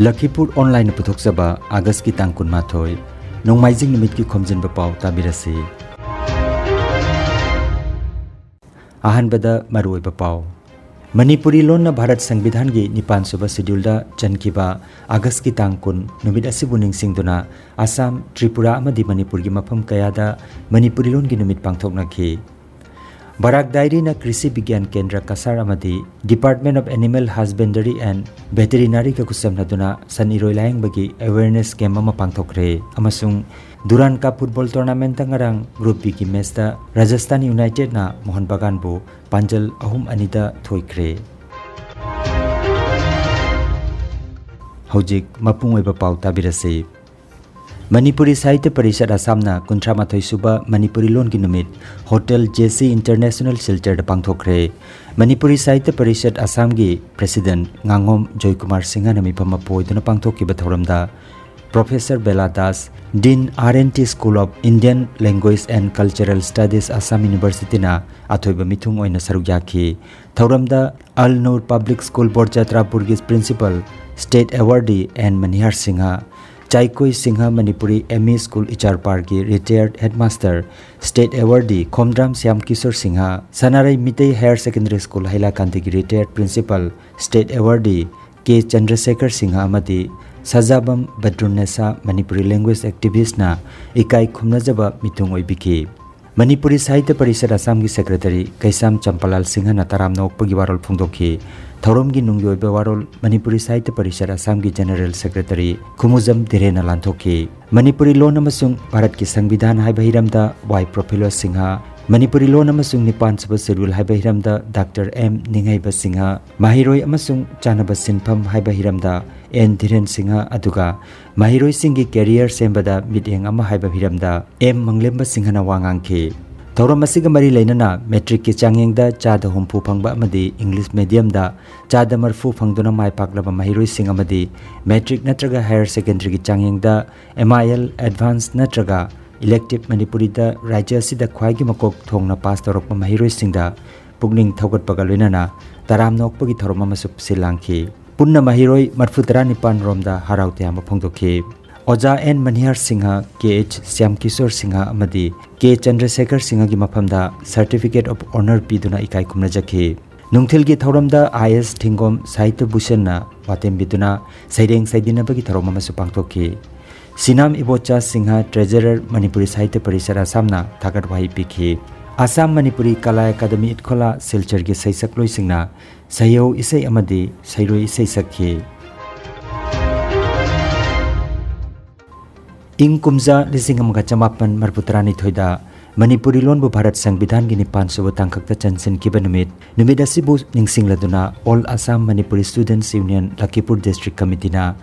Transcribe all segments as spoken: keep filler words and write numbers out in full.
ꯂꯈꯤꯄꯨꯔ ꯑꯣꯟꯂꯥꯏꯟꯅ ꯄꯨꯊꯣꯛꯆꯕ ꯑꯥꯒꯁꯀꯤ ꯇꯥꯡ ꯀꯨꯟꯃꯥꯊꯣꯏ, ꯅꯣꯡꯃꯥꯏꯖꯤꯡ ꯅꯨꯃꯤꯠꯀꯤ ꯈꯣꯝꯖꯤꯟꯕ ꯄꯥꯎ ꯇꯥꯕꯤꯔꯁꯤ꯫ ꯑꯍꯥꯟꯕꯗ ꯃꯔꯨꯑꯣꯏꯕ ꯄꯥꯎ꯫ ꯃꯅꯤꯄꯨꯔꯤ ꯂꯣꯟꯅ ꯚꯥꯔꯠ ꯁꯪꯕꯤꯙꯥꯟꯒꯤ ꯅꯤꯄꯥꯟ ꯁꯨꯕ ꯁꯦꯗ꯭ꯌꯨꯜꯗ ꯆꯟꯈꯤꯕ ꯑꯥꯒꯁꯀꯤ ꯇꯥꯡ ꯀꯨꯟ ꯅꯨꯃꯤꯠ ꯑꯁꯤꯕꯨ ꯅꯤꯡꯁꯤꯡꯗꯨꯅ ꯑꯁꯥꯝ, ꯇ꯭ꯔꯤꯄꯨꯔꯥ ꯑꯃꯗꯤ ꯃꯅꯤꯄꯨꯔꯒꯤ ꯃꯐꯝ ꯀꯌꯥꯗ ꯃꯅꯤꯄꯨꯔꯤ ꯂꯣꯟꯒꯤ ꯅꯨꯃꯤꯠ ꯄꯥꯡꯊꯣꯛꯅꯈꯤ꯫ ꯕꯔꯥꯛ ꯗꯥꯏꯔꯤꯅ ꯀ꯭ꯔꯤꯁꯤ ꯕꯤꯒ꯭ꯌꯥꯟ ꯀꯦꯟꯗ꯭ꯔ ꯀꯁꯥꯔ ꯑꯃꯗꯤ Department of Animal Husbandry and Veterinaryꯒ ꯈꯨꯠꯁꯝꯅꯗꯨꯅ ꯁꯟ ꯏꯔꯣꯏ ꯂꯥꯌꯦꯡꯕꯒꯤ awareness camp ꯑꯃ ꯄꯥꯡꯊꯣꯛꯈ꯭ꯔꯦ ꯑꯃꯁꯨꯡ ꯗꯨꯔꯥꯟ ꯀꯞ ꯐꯨꯠꯕꯣꯜ ꯇꯣꯔꯅꯥꯃꯦꯟꯠꯇ ꯉꯔꯥꯡ Group Bꯒꯤ ꯃꯦꯆꯇ ꯔꯥꯖꯁꯊꯥꯟ ꯌꯨꯅꯥꯏꯇꯦꯗꯅ ꯃꯣꯍꯟ ꯕꯒꯥꯟꯕꯨ ꯄꯥꯟꯖꯜ ꯑꯍꯨꯝ ꯑꯅꯤꯗ ꯊꯣꯏꯈ꯭ꯔꯦ꯫ ꯍꯧꯖꯤꯛ ꯃꯄꯨꯡ ꯑꯣꯏꯕ ꯄꯥꯎ ꯇꯥꯕꯤꯔꯁꯤ꯫ ꯃꯅꯤꯄꯨꯔꯤ ꯁꯥꯍꯤꯇ꯭ꯌ ꯄꯔꯤꯁꯠ ꯑꯁꯥꯝꯅ ꯀꯨꯟꯊ꯭ꯔꯥ ꯃꯥꯊꯣꯏ ꯁꯨꯕ ꯃꯅꯤꯄꯨꯔꯤ ꯂꯣꯟꯒꯤ ꯅꯨꯃꯤꯠ ꯍꯣꯇꯦꯜ ꯖꯦ ꯁꯤ ꯏꯟꯇꯔꯅꯦꯁꯅꯦꯜ ꯁꯤꯜꯆꯔꯗ ꯄꯥꯡꯊꯣꯛꯈ꯭ꯔꯦ꯫ ꯃꯅꯤꯄꯨꯔꯤ ꯁꯥꯍꯤꯇ꯭ꯌ ꯄꯔꯤꯁꯠ ꯑꯁꯥꯝꯒꯤ ꯄ꯭ꯔꯦꯁꯤꯗꯦꯟꯠ ꯉꯥꯉꯣꯝ ꯖꯣꯏꯀꯨꯃꯥꯔ ꯁꯤꯡꯍꯅ ꯃꯤꯐꯝ ꯑꯃ ꯄꯨꯑꯣꯏꯗꯨꯅ ꯄꯥꯡꯊꯣꯛꯈꯤꯕ ꯊꯧꯔꯝꯗ professor Bela Das, Dean, R N T School of Indian Language and Cultural Studies, Assam Universityꯅ ꯑꯊꯣꯏꯕ ꯃꯤꯊꯨꯡ ꯑꯣꯏꯅ ꯁꯔꯨꯛ ꯌꯥꯈꯤ꯫ ꯊꯧꯔꯝꯗ ꯑꯜ ꯅꯨꯔ ꯄꯕ꯭ꯂꯤꯛ ꯁ꯭ꯀꯨꯜ ꯕꯣꯔꯆꯥꯇ꯭ꯔꯥꯄꯨꯔꯒꯤ principal, state awardee N Manihar Singh, Chaikoi Singh Manipuri M E school ꯏꯆꯥꯔꯄꯥꯔꯒꯤ ꯔꯤꯇꯥꯌꯔꯗ headmaster, state awardee Khomdram Shyam Kishore Singh, Sanarei Meitei higher secondary school ꯍꯩꯂꯥꯀꯥꯟꯗꯒꯤ ꯔꯤꯇꯥꯌꯔꯗ principal, state awardee K Chandrasekhar Singh ꯑꯃꯗꯤ ꯁꯖꯥꯕꯝ ꯕꯗ꯭ꯔꯨꯟꯅꯦꯁꯥ ꯃꯅꯤꯄꯨꯔꯤ ꯂꯦꯡꯒ꯭ꯋꯦꯖ ꯑꯦꯛꯇꯤꯚꯤꯁ꯭ꯠꯅ ꯏꯀꯥꯏ ꯈꯨꯝꯅꯖꯕ ꯃꯤꯊꯨꯡ ꯑꯣꯏꯕꯤꯈꯤ꯫ ꯃꯅꯤꯄꯨꯔꯤ ꯁꯥꯍꯤꯇ꯭ꯌ ꯄꯔꯤꯁꯠ ꯑꯁꯥꯝꯒꯤ ꯁꯦꯀ꯭ꯔꯦꯇꯔꯤ ꯀꯩꯁꯥꯝ ꯆꯝꯄꯥꯂꯥꯜ ꯁꯤꯡꯍꯅ ꯇꯔꯥꯝꯅ ꯑꯣꯛꯄꯒꯤ ꯋꯥꯔꯣꯜ ꯐꯣꯡꯗꯣꯛꯈꯤ꯫ ꯊꯧꯔꯝꯒꯤ ꯅꯨꯡꯒꯤ ꯑꯣꯏꯕ ꯋꯥꯔꯣꯜ ꯃꯅꯤꯄꯨꯔꯤ ꯁꯥꯍꯤꯇ꯭ꯌ ꯄꯔꯤꯁꯠ ꯑꯁꯥꯝꯒꯤ ꯖꯦꯅꯔꯦꯜ ꯁꯦꯀ꯭ꯔꯦꯇꯔꯤ ꯈꯨꯃꯨꯖꯝ ꯙꯤꯔꯦꯟꯅ ꯂꯥꯟꯊꯣꯛꯈꯤ꯫ ꯃꯅꯤꯄꯨꯔꯤ ꯂꯣꯟ ꯑꯃꯁꯨꯡ ꯚꯥꯔꯠꯀꯤ ꯁꯪꯕꯤꯙꯥꯟ ꯍꯥꯏꯕ ꯍꯤꯔꯝꯗ ꯋꯥꯏ ꯄ꯭ꯔꯐꯨꯜꯂ ꯁꯤꯡꯍ, ꯃꯅꯤꯄꯨꯔꯤ ꯂꯣꯟ ꯑꯃꯁꯨꯡ ꯅꯤꯄꯥꯟ ꯁꯨꯕ ꯁꯦꯗ꯭ꯌꯨꯜ ꯍꯥꯏꯕ ꯍꯤꯔꯝꯗ ꯗꯥꯛꯇꯔ ꯑꯦꯝ ꯅꯤꯡꯉꯩꯕ ꯁꯤꯡꯍ, ꯃꯍꯩꯔꯣꯏ ꯑꯃꯁꯨꯡ ꯆꯥꯟꯅꯕ ꯁꯤꯟꯐꯝ ꯍꯥꯏꯕ ꯍꯤꯔꯝꯗ ꯑꯦꯟ ꯙꯤꯔꯦꯟ ꯁꯤꯡꯍ, ꯑꯗꯨꯒ ꯃꯍꯩꯔꯣꯏꯁꯤꯡꯒꯤ ꯀꯦꯔꯤꯌꯔ ꯁꯦꯝꯕꯗ ꯃꯤꯠꯌꯦꯡ ꯑꯃ ꯍꯥꯏꯕ ꯍꯤꯔꯝꯗ ꯑꯦꯝ ꯃꯪꯂꯦꯝꯕ ꯁꯤꯡꯍꯅ ꯋꯥ ꯉꯥꯡꯈꯤ꯫ ꯊꯧꯔꯝ ꯑꯁꯤꯒ ꯃꯔꯤ ꯂꯩꯅꯅ ꯃꯦꯇ꯭ꯔꯤꯛꯀꯤ ꯆꯥꯡꯌꯦꯡꯗ ꯆꯥꯗ ꯍꯨꯝꯐꯨ ꯐꯪꯕ ꯑꯃꯗꯤ ꯏꯪꯂꯤꯁ ꯃꯦꯗꯤꯌꯝꯗ ꯆꯥꯗ ꯃꯔꯤꯐꯨ ꯐꯪꯗꯨꯅ ꯃꯥꯏ ꯄꯥꯛꯂꯕ ꯃꯍꯩꯔꯣꯏꯁꯤꯡ ꯑꯃꯗꯤ ꯃꯦꯇ꯭ꯔꯤꯛ ꯅꯠꯇ꯭ꯔꯒ ꯍꯥꯌꯔ ꯁꯦꯀꯦꯟꯗꯔꯤꯒꯤ ꯆꯥꯡꯌꯦꯡꯗ ꯑꯦꯝ ꯑꯥꯏ ꯑꯦꯜ ꯑꯦꯗꯚꯥꯟꯁ ꯅꯠꯇ꯭ꯔꯒ ꯏꯂꯦꯛꯇꯤꯚ ꯃꯅꯤꯄꯨꯔꯤꯗ ꯔꯥꯖ꯭ꯌ ꯑꯁꯤꯗ ꯈ꯭ꯋꯥꯏꯒꯤ ꯃꯀꯣꯛ ꯊꯣꯡꯅ ꯄꯥꯁ ꯇꯧꯔꯛꯄ ꯃꯍꯩꯔꯣꯏꯁꯤꯡꯗ ꯄꯨꯛꯅꯤꯡ ꯊꯧꯒꯠꯄꯒ ꯂꯣꯏꯅꯅ ꯇꯔꯥꯝꯅ ꯑꯣꯛꯄꯒꯤ ꯊꯧꯔꯝ ꯑꯃꯁꯨ ꯁꯤꯜ ꯂꯥꯡꯈꯤ꯫ ꯄꯨꯟꯅ ꯃꯍꯩꯔꯣꯏ ꯃꯔꯤꯐꯨ ꯇꯔꯥꯅꯤꯄꯥꯟ ꯔꯣꯝꯗ ꯍꯔꯥꯎ ꯇꯌꯥꯝꯕ ꯐꯣꯡꯗꯣꯛꯈꯤ꯫ ꯑꯣꯖꯥ N Manihar Singh, K H Shyam Kishore Singh ꯑꯃꯗꯤ ꯀꯦ ꯆꯟꯗ꯭ꯔꯁꯦꯈꯔ ꯁꯤꯡꯍꯒꯤ ꯃꯐꯝꯗ Certificate of Honour ꯄꯤꯗꯨꯅ ꯏꯀꯥꯏ ꯈꯨꯝꯅꯖꯈꯤ꯫ ꯅꯨꯡꯊꯤꯜꯒꯤ ꯊꯧꯔꯝꯗ ꯑꯥꯏ ꯑꯦꯁ ꯊꯤꯡꯒꯣꯝ ꯁꯥꯍꯤꯇ꯭ꯌ ꯚꯨꯁꯟꯅ ꯋꯥꯇꯦꯝꯕꯤꯗꯨꯅ ꯁꯩꯔꯦꯡ ꯁꯩꯗꯤꯟꯅꯕꯒꯤ ꯊꯧꯔꯝ ꯑꯃꯁꯨ ꯄꯥꯡꯊꯣꯛꯈꯤ꯫ ꯁꯤꯅꯥꯝ ꯏꯕꯣꯆꯥ ꯁꯤꯡꯍ, ꯇ꯭ꯔꯦꯖꯔꯔ, ꯃꯅꯤꯄꯨꯔꯤ ꯁꯥꯍꯤꯇ꯭ꯌ ꯄꯔꯤꯁꯠ ꯑꯁꯥꯝꯅ ꯊꯥꯒꯠ ꯋꯥꯍꯩ ꯄꯤꯈꯤ꯫ ꯑꯁꯥꯝ ꯃꯅꯤꯄꯨꯔꯤ ꯀꯂꯥ ꯑꯦꯀꯥꯗꯃꯤ ꯏꯠꯈꯣꯂꯥ ꯁꯤꯜꯆꯔꯒꯤ ꯁꯩꯁꯛꯂꯣꯏꯁꯤꯡꯅ ꯁꯩꯍꯧ ꯏꯁꯩ ꯑꯃꯗꯤ ꯁꯩꯔꯣꯏ ꯏꯁꯩ ꯁꯛꯈꯤ꯫ ꯏꯪ ꯀꯨꯝꯖꯥ ꯂꯤꯁꯤꯡ ꯑꯃꯒ ꯆꯃꯥꯄꯟ ꯃꯔꯤꯐꯨ ꯇꯔꯥꯅꯤꯊꯣꯏꯗ ꯃꯅꯤꯄꯨꯔꯤ ꯂꯣꯟꯕꯨ ꯚꯥꯔꯠ ꯁꯪꯕꯤꯙꯥꯟꯒꯤ ꯅꯤꯄꯥꯟ ꯁꯨꯕ ꯇꯥꯡꯀꯛꯇ ꯆꯟꯁꯤꯟꯈꯤꯕ ꯅꯨꯃꯤꯠ, ꯅꯨꯃꯤꯠ ꯑꯁꯤꯕꯨ ꯅꯤꯡꯁꯤꯡꯂꯗꯨꯅ All Assam Manipuri Students Union Lakhipur District Committeeꯅ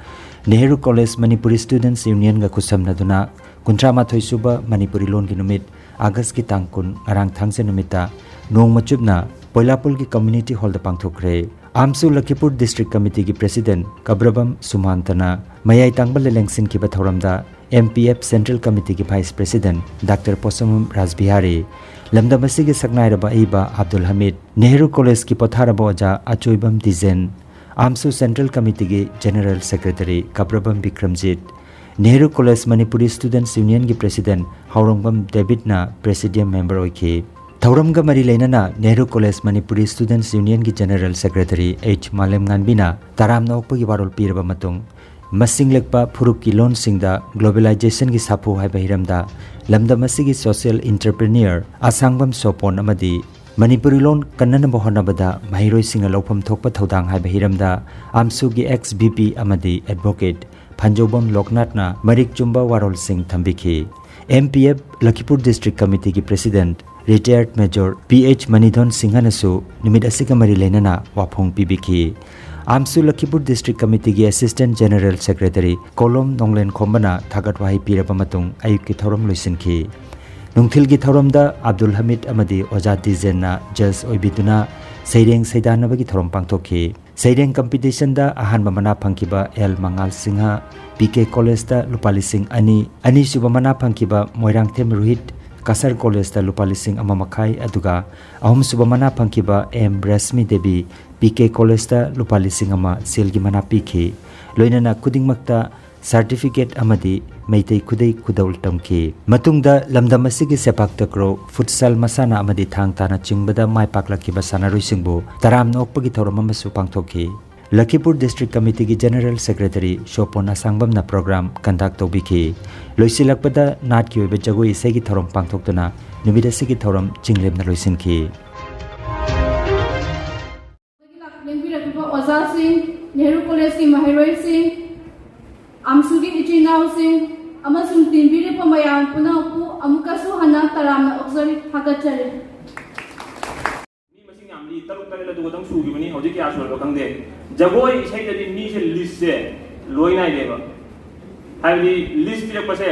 ꯅꯦꯍꯔꯨ ꯀꯣꯂꯦꯖ ꯃꯅꯤꯄꯨꯔꯤ Students Unionꯒ ꯈꯨꯠꯁꯝꯅꯗꯨꯅ ꯀꯨꯟꯊ꯭ꯔꯥ ꯃꯥꯊꯣꯏ ꯁꯨꯕ ꯃꯅꯤꯄꯨꯔꯤ ꯂꯣꯟꯒꯤ ꯅꯨꯃꯤꯠ, ꯑꯥꯒꯁꯀꯤ ꯇꯥꯡ ꯀꯨꯟ, ꯉꯔꯥꯡ ꯊꯥꯡꯖ ꯅꯨꯃꯤꯠꯇ ꯅꯣꯡꯃ ꯆꯨꯞꯅ ꯄꯣꯏꯂꯥꯄꯨꯜꯒꯤ Community Hallꯗ ꯄꯥꯡꯊꯣꯛꯈ꯭ꯔꯦ꯫ ꯑꯥꯝꯁꯨ ꯂꯈꯤꯄꯨꯔ District Committeeꯒꯤ President ꯀꯕ꯭ꯔꯕꯝ ꯁꯨꯃꯥꯟꯇꯅ ꯃꯌꯥꯏ ꯇꯥꯡꯕ ꯂꯦꯂꯦꯡꯁꯤꯟꯈꯤꯕ ꯊꯧꯔꯝꯗ M P F Central Committeeꯒꯤ Vice President Doctor ꯄꯣꯁꯝꯕꯝ ꯔꯥꯖꯕꯤꯍꯥꯔꯤ, ꯂꯝꯗꯝ ꯑꯁꯤꯒꯤ ꯁꯛꯅꯥꯏꯔꯕ ꯑꯏꯕ ꯑꯕꯗꯨꯜ ꯍꯃꯤꯗ, ꯅꯦꯍꯔꯨ ꯀꯣꯂꯦꯖꯀꯤ ꯄꯣꯊꯥꯔꯕ ꯑꯣꯖꯥ ꯑꯆꯣꯏꯕꯝ ꯗꯤꯖꯦꯟ, ꯑꯥꯝꯁꯨ Central Committeeꯒꯤ General Secretary Kabrabam Bikramjit, Nehru college Manipuri Students Unionꯒꯤ President ꯍꯥꯎꯔꯣꯡꯕꯝ ꯗꯦꯕꯤꯗꯅ Presidium Member ꯑꯣꯏꯈꯤ꯫ ꯊꯧꯔꯝꯒ ꯃꯔꯤ ꯂꯩꯅꯅ ꯅꯦꯍꯔꯨ ꯀꯣꯂꯦꯖ ꯃꯅꯤꯄꯨꯔꯤ Students Unionꯒꯤ General Secretary H ꯃꯥꯂꯦꯝꯉꯥꯟꯕꯤꯅ ꯇꯔꯥꯝꯅ ꯑꯣꯛꯄꯒꯤ ꯋꯥꯔꯣꯜ ꯄꯤꯔꯕ ꯃꯇꯨꯡ, ꯃꯁꯤꯡ ꯂꯦꯛꯄ ꯐꯨꯔꯨꯞꯀꯤ ꯂꯣꯟꯁꯤꯡꯗ Globalizationꯒꯤ ꯁꯥꯐꯨ ꯍꯥꯏꯕ ꯍꯤꯔꯝꯗ ꯂꯝꯗꯝ ꯑꯁꯤꯒꯤ social entrepreneur ꯑꯁꯥꯡꯕꯝ ꯁꯣꯄꯣꯟ ꯑꯃꯗꯤ ꯃꯅꯤꯄꯨꯔꯤ ꯂꯣꯟ ꯀꯟꯅꯅꯕ ꯍꯣꯠꯅꯕꯗ ꯃꯍꯩꯔꯣꯏꯁꯤꯡꯅ ꯂꯧꯐꯝ ꯊꯣꯛꯄ ꯊꯧꯗꯥꯡ ꯍꯥꯏꯕ ꯍꯤꯔꯝꯗ ꯑꯥꯝꯁꯨꯒꯤ ex V P ꯑꯃꯗꯤ advocate ꯐꯟꯖꯧꯕꯝ ꯂꯣꯛꯅꯥꯊꯅ ꯃꯔꯤꯛ ꯆꯨꯝꯕ ꯋꯥꯔꯣꯜꯁꯤꯡ ꯊꯝꯕꯤꯈꯤ꯫ M P F ꯂꯈꯤꯄꯨꯔ District Committeeꯒꯤ President Retired Major P H ꯃꯅꯤꯙꯣꯟ ꯁꯤꯡꯍꯅꯁꯨ ꯅꯨꯃꯤꯠ ꯑꯁꯤꯒ ꯃꯔꯤ ꯂꯩꯅꯅ ꯋꯥꯐꯣꯡ ꯄꯤꯕꯤꯈꯤ꯫ ꯑꯥꯝꯁꯨ ꯂꯈꯤꯄꯨꯔ District Committeeꯒꯤ Assistant General Secretary ꯀꯣꯂꯣꯝ ꯅꯣꯡꯂꯦꯟ ꯈꯣꯝꯕꯅ ꯊꯥꯒꯠ ꯋꯥꯍꯩ ꯄꯤꯔꯕ ꯃꯇꯨꯡ ꯑꯌꯨꯛꯀꯤ ꯊꯧꯔꯝ ꯂꯣꯏꯁꯤꯟꯈꯤ꯫ ꯅꯨꯡꯊꯤꯜꯒꯤ ꯊꯧꯔꯝꯗ ꯑꯕꯗꯨꯜ ꯍꯃꯤꯗ ꯑꯃꯗꯤ ꯑꯣꯖꯥ ꯗꯤꯖꯦꯟꯅ judge ꯑꯣꯏꯕꯤꯗꯨꯅ ꯁꯩꯔꯦꯡ ꯁꯩꯗꯥꯟꯅꯕꯒꯤ ꯊꯧꯔꯝ ꯄꯥꯡꯊꯣꯛꯈꯤ꯫ ꯁꯩꯔꯦꯡ competitionꯗ ꯑꯍꯥꯟꯕ ꯃꯅꯥ ꯐꯪꯈꯤꯕ ꯑꯦꯜ ꯃꯉꯥꯜ ꯁꯤꯡꯍ, P K Collegeꯇ ꯂꯨꯄꯥ ꯂꯤꯁꯤꯡ ꯑꯅꯤ, ꯑꯅꯤꯁꯨꯕ ꯃꯅꯥ ꯐꯪꯈꯤꯕ ꯃꯣꯏꯔꯥꯡꯊꯦꯝ ꯔꯣꯍꯤꯠ, ꯀꯁꯥꯔ ꯀꯣꯂꯦꯖꯇ ꯂꯨꯄꯥ ꯂꯤꯁꯤꯡ ꯑꯃ ꯃꯈꯥꯏ, ꯑꯗꯨꯒ ꯑꯍꯨꯝꯁꯨꯕ ꯃꯅꯥ ꯐꯪꯈꯤꯕ ꯑꯦꯝ ꯔꯁꯃꯤ ꯗꯦꯕꯤ, ꯄꯤ ꯀꯦ ꯀꯣꯂꯦꯖꯇ ꯂꯨꯄꯥ ꯂꯤꯁꯤꯡ ꯑꯃ ꯁꯦꯜꯒꯤ ꯃꯅꯥ ꯄꯤꯈꯤ꯫ ꯂꯣꯏꯅꯅ ꯈꯨꯗꯤꯡꯃꯛꯇ ꯁꯥꯔꯇꯤꯐꯤꯀꯦꯠ ꯑꯃꯗꯤ ꯃꯩꯇꯩ ꯈꯨꯗꯩ ꯈꯨꯗꯣꯜ ꯇꯝꯈꯤ꯫ ꯃꯇꯨꯡꯗ ꯂꯝꯗꯝ ꯑꯁꯤꯒꯤ ꯁꯦꯄꯥꯛ ꯇꯀ꯭ꯔꯣ, ꯐꯨꯠꯁꯥꯜ ꯃꯁꯥꯟꯅ ꯑꯃꯗꯤ ꯊꯥꯡ ꯇꯥꯅ ꯆꯤꯡꯕꯗ ꯃꯥꯏ ꯄꯥꯛꯂꯛꯈꯤꯕ ꯁꯥꯟꯅꯔꯣꯏꯁꯤꯡꯕꯨ ꯇꯔꯥꯝꯅ ꯑꯣꯛꯄꯒꯤ ꯊꯧꯔꯝ ꯑꯃꯁꯨ ꯄꯥꯡꯊꯣꯛꯈꯤ꯫ ꯂꯈꯤꯄꯨꯔ ꯗꯤꯁꯇ꯭ꯔꯤꯛ ꯀꯃꯤꯇꯤꯒꯤ ꯖꯦꯅꯦꯔꯦꯜ ꯁꯦꯀ꯭ꯔꯦꯇꯔꯤ ꯁꯣꯄꯣꯟ ꯑꯁꯥꯡꯕꯝꯅ ꯄ꯭ꯔꯣꯒ꯭ꯔꯥꯝ ꯀꯟꯗꯛ ꯇꯧꯕꯤꯈꯤ꯫ ꯂꯣꯏꯁꯤꯜꯂꯛꯄꯗ ꯅꯥꯠꯀꯤ ꯑꯣꯏꯕ ꯖꯒꯣꯏ ꯏꯁꯩꯒꯤ ꯊꯧꯔꯝ ꯄꯥꯡꯊꯣꯛꯇꯨꯅ ꯅꯨꯃꯤꯠ ꯑꯁꯤꯒꯤ ꯊꯧꯔꯝ ꯆꯤꯡꯂꯦꯝꯅ ꯂꯣꯏꯁꯤꯟꯈꯤ꯫ ꯂꯦꯡꯕꯤꯔꯛꯂꯤꯕ ꯑꯣꯖꯥꯁꯤꯡ, ꯅꯦꯍꯔꯨ ꯀꯣꯂꯦꯖꯀꯤ ꯃꯍꯩꯔꯣꯏꯁꯤꯡ, ꯑꯝꯁꯨꯒꯤ ꯏꯆꯤꯟ ꯏꯅꯥꯎꯁꯤꯡ ꯑꯃꯁꯨꯡ ꯇꯤꯟꯕꯤꯔꯤꯕ ꯃꯌꯥꯝ ꯄꯨꯝꯅꯃꯛꯄꯨ ꯑꯃꯨꯛꯀꯁꯨ ꯍꯟꯅ ꯇꯔꯥꯝꯅ ꯑꯣꯛꯆꯔꯤ, ꯊꯥꯒꯠꯆꯔꯤ꯫ ꯃꯤ ꯃꯁꯤꯡ ꯌꯥꯝꯂꯤ, ꯇꯔꯨꯛ ꯇꯔꯦꯠ ꯑꯗꯨ ꯈꯛꯇꯪ ꯁꯨꯈꯤꯕꯅꯤ꯫ ꯍꯧꯖꯤꯛ ꯀꯌꯥ ꯁꯨꯔꯕ ꯈꯪꯗꯦ꯫ ꯖꯒꯣꯏ ꯏꯁꯩꯗꯗꯤ ꯃꯤꯁꯦ ꯂꯤꯁꯁꯦ ꯂꯣꯏ ꯅꯥꯏꯗꯦꯕ꯫ ꯍꯥꯏꯕꯗꯤ ꯂꯤꯁ ꯄꯤꯔꯛꯄꯁꯦ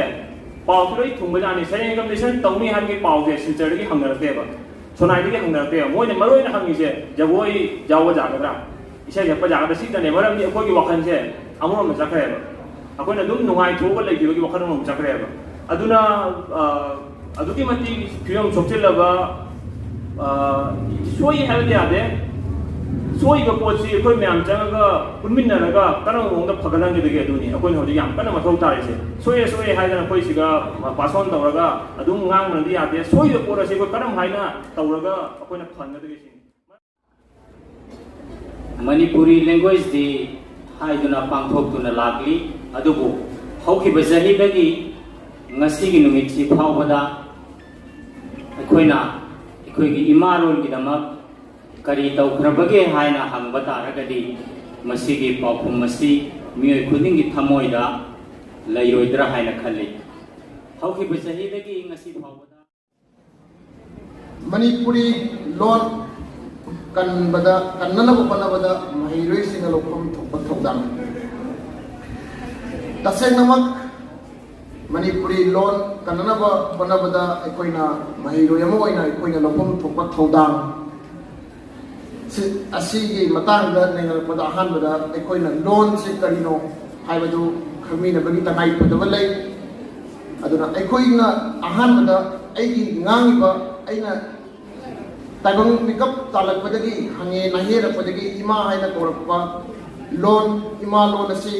ꯄꯥꯎꯁꯨ ꯂꯣꯏ ꯊꯨꯡꯕꯖꯥꯠꯅꯤ꯫ ꯁꯩꯔꯦꯡ ꯀꯝꯄꯤꯇꯤꯁꯟ ꯇꯧꯅꯤ ꯍꯥꯏꯕꯒꯤ ꯄꯥꯎꯁꯦ ꯁꯤꯜꯆꯔꯗꯒꯤ ꯍꯪꯅꯔꯛꯇꯦꯕ, ꯁꯣꯅꯥꯏꯗꯒꯤ ꯍꯪꯅꯔꯛꯇꯦꯕ꯫ ꯃꯣꯏꯅ ꯃꯔꯨ ꯑꯣꯏꯅ ꯍꯪꯉꯤꯁꯦ ꯖꯒꯣꯏ ꯌꯥꯎꯕ ꯌꯥꯒꯗ꯭ꯔꯥ, ꯏꯁꯩ ꯁꯛꯄ ꯌꯥꯒꯗ꯭ꯔꯥ, ꯁꯤꯗꯅꯦ꯫ ꯃꯔꯝꯗꯤ ꯑꯩꯈꯣꯏꯒꯤ ꯋꯥꯈꯜꯁꯦ ꯑꯃꯔꯣꯝꯗ ꯆꯠꯈ꯭ꯔꯦꯕ꯫ ꯑꯩꯈꯣꯏꯅ ꯑꯗꯨꯝ ꯅꯨꯡꯉꯥꯏꯊꯣꯛꯑꯒ ꯂꯩꯈꯤꯕꯒꯤ ꯋꯥꯈꯜꯂꯣꯟ ꯑꯃ ꯆꯠꯈ꯭ꯔꯦꯕ꯫ ꯑꯗꯨꯅ ꯑ, ꯑꯗꯨꯛꯀꯤ ꯃꯇꯤꯛ ꯐꯤꯕꯝ ꯁꯣꯛꯆꯤꯜꯂꯕ, ꯑ, ꯁꯣꯏ ꯍꯥꯏꯕꯗꯤ ꯌꯥꯗꯦ꯫ ꯁꯣꯏꯕ ꯄꯣꯠꯁꯤ ꯑꯩꯈꯣꯏ ꯃꯌꯥꯝ ꯆꯪꯉꯒ ꯄꯨꯟꯃꯤꯟꯅꯔꯒ ꯀꯔꯝꯕ ꯃꯑꯣꯡꯗ ꯐꯒꯠꯍꯟꯒꯗꯒꯦ, ꯑꯗꯨꯅꯤ ꯑꯩꯈꯣꯏꯅ ꯍꯧꯖꯤꯛ ꯌꯥꯝ ꯀꯟꯅ ꯃꯊꯧ ꯇꯥꯔꯤꯁꯦ꯫ ꯁꯣꯏꯔꯦ ꯁꯣꯏꯔꯦ ꯍꯥꯏꯗꯅ ꯑꯩꯈꯣꯏ ꯁꯤꯒ ꯄꯥꯁ ꯑꯣꯟ ꯇꯧꯔꯒ ꯑꯗꯨꯝ ꯉꯥꯡꯕꯅꯗꯤ ꯌꯥꯗꯦ꯫ ꯁꯣꯏꯕ ꯄꯣꯠ ꯑꯁꯤ ꯑꯩꯈꯣꯏ ꯀꯔꯝ ꯍꯥꯏꯅ ꯇꯧꯔꯒ ꯑꯩꯈꯣꯏꯅ ꯐꯍꯟꯒꯗꯒꯦ ꯁꯤꯅꯤ꯫ ꯃꯅꯤꯄꯨꯔꯤ ꯂꯦꯡꯒ꯭ꯋꯦꯖ ꯗꯦ ꯍꯥꯏꯗꯨꯅ ꯄꯥꯡꯊꯣꯛꯇꯨꯅ ꯂꯥꯛꯂꯤ꯫ ꯑꯗꯨꯕꯨ ꯍꯧꯈꯤꯕ ꯆꯍꯤꯗꯒꯤ ꯉꯁꯤꯒꯤ ꯅꯨꯃꯤꯠꯁꯤ ꯐꯥꯎꯕꯗ ꯑꯩꯈꯣꯏꯅ ꯑꯩꯈꯣꯏꯒꯤ ꯏꯃꯥ ꯂꯣꯟꯒꯤꯗꯃꯛ ꯀꯔꯤ ꯇꯧꯈ꯭ꯔꯕꯒꯦ ꯍꯥꯏꯅ ꯍꯪꯕ ꯇꯥꯔꯒꯗꯤ, ꯃꯁꯤꯒꯤ ꯄꯥꯎꯈꯨꯝ ꯑꯁꯤ ꯃꯤꯑꯣꯏ ꯈꯨꯗꯤꯡꯒꯤ ꯊꯃꯣꯏꯗ ꯂꯩꯔꯣꯏꯗ꯭ꯔꯥ ꯍꯥꯏꯅ ꯈꯜꯂꯤ꯫ ꯍꯧꯈꯤꯕ ꯆꯍꯤꯗꯒꯤ ꯉꯁꯤ ꯐꯥꯎꯕꯗ ꯃꯅꯤꯄꯨꯔꯤ ꯂꯣꯟ ꯀꯟꯕꯗ, ꯀꯟꯅꯅꯕ ꯍꯣꯠꯅꯕꯗ ꯃꯍꯩꯔꯣꯏꯁꯤꯡꯅ ꯂꯧꯐꯝ ꯊꯣꯛꯄ ꯊꯧꯗꯥꯡ꯫ ꯇꯁꯦꯡꯅꯃꯛ ꯃꯅꯤꯄꯨꯔꯤ ꯂꯣꯟ ꯀꯟꯅꯅꯕ ꯍꯣꯠꯅꯕꯗ ꯑꯩꯈꯣꯏꯅ ꯃꯍꯩꯔꯣꯏ ꯑꯃ ꯑꯣꯏꯅ ꯑꯩꯈꯣꯏꯅ ꯂꯧꯐꯝ ꯊꯣꯛꯄ ꯊꯧꯗꯥꯡ ꯁꯤ, ꯑꯁꯤꯒꯤ ꯃꯇꯥꯡꯗ ꯅꯩꯅꯔꯛꯄꯗ ꯑꯍꯥꯟꯕꯗ ꯑꯩꯈꯣꯏꯅ ꯂꯣꯟꯁꯤ ꯀꯔꯤꯅꯣ ꯍꯥꯏꯕꯗꯨ ꯈꯪꯃꯤꯟꯅꯕꯒꯤ ꯇꯉꯥꯏ ꯐꯗꯕ ꯂꯩ꯫ ꯑꯗꯨꯅ ꯑꯩꯈꯣꯏꯅ ꯑꯍꯥꯟꯕꯗ ꯑꯩꯒꯤ ꯉꯥꯡꯉꯤꯕ, ꯑꯩꯅ ꯇꯥꯏꯕꯪ ꯃꯤꯀꯞ ꯇꯥꯜꯂꯛꯄꯗꯒꯤ, ꯍꯪꯉꯦ ꯅꯥꯍꯦꯔꯛꯄꯗꯒꯤ ꯏꯃꯥ ꯍꯥꯏꯅ ꯀꯧꯔꯛꯄ ꯂꯣꯟ, ꯏꯃꯥ ꯂꯣꯟ ꯑꯁꯤ,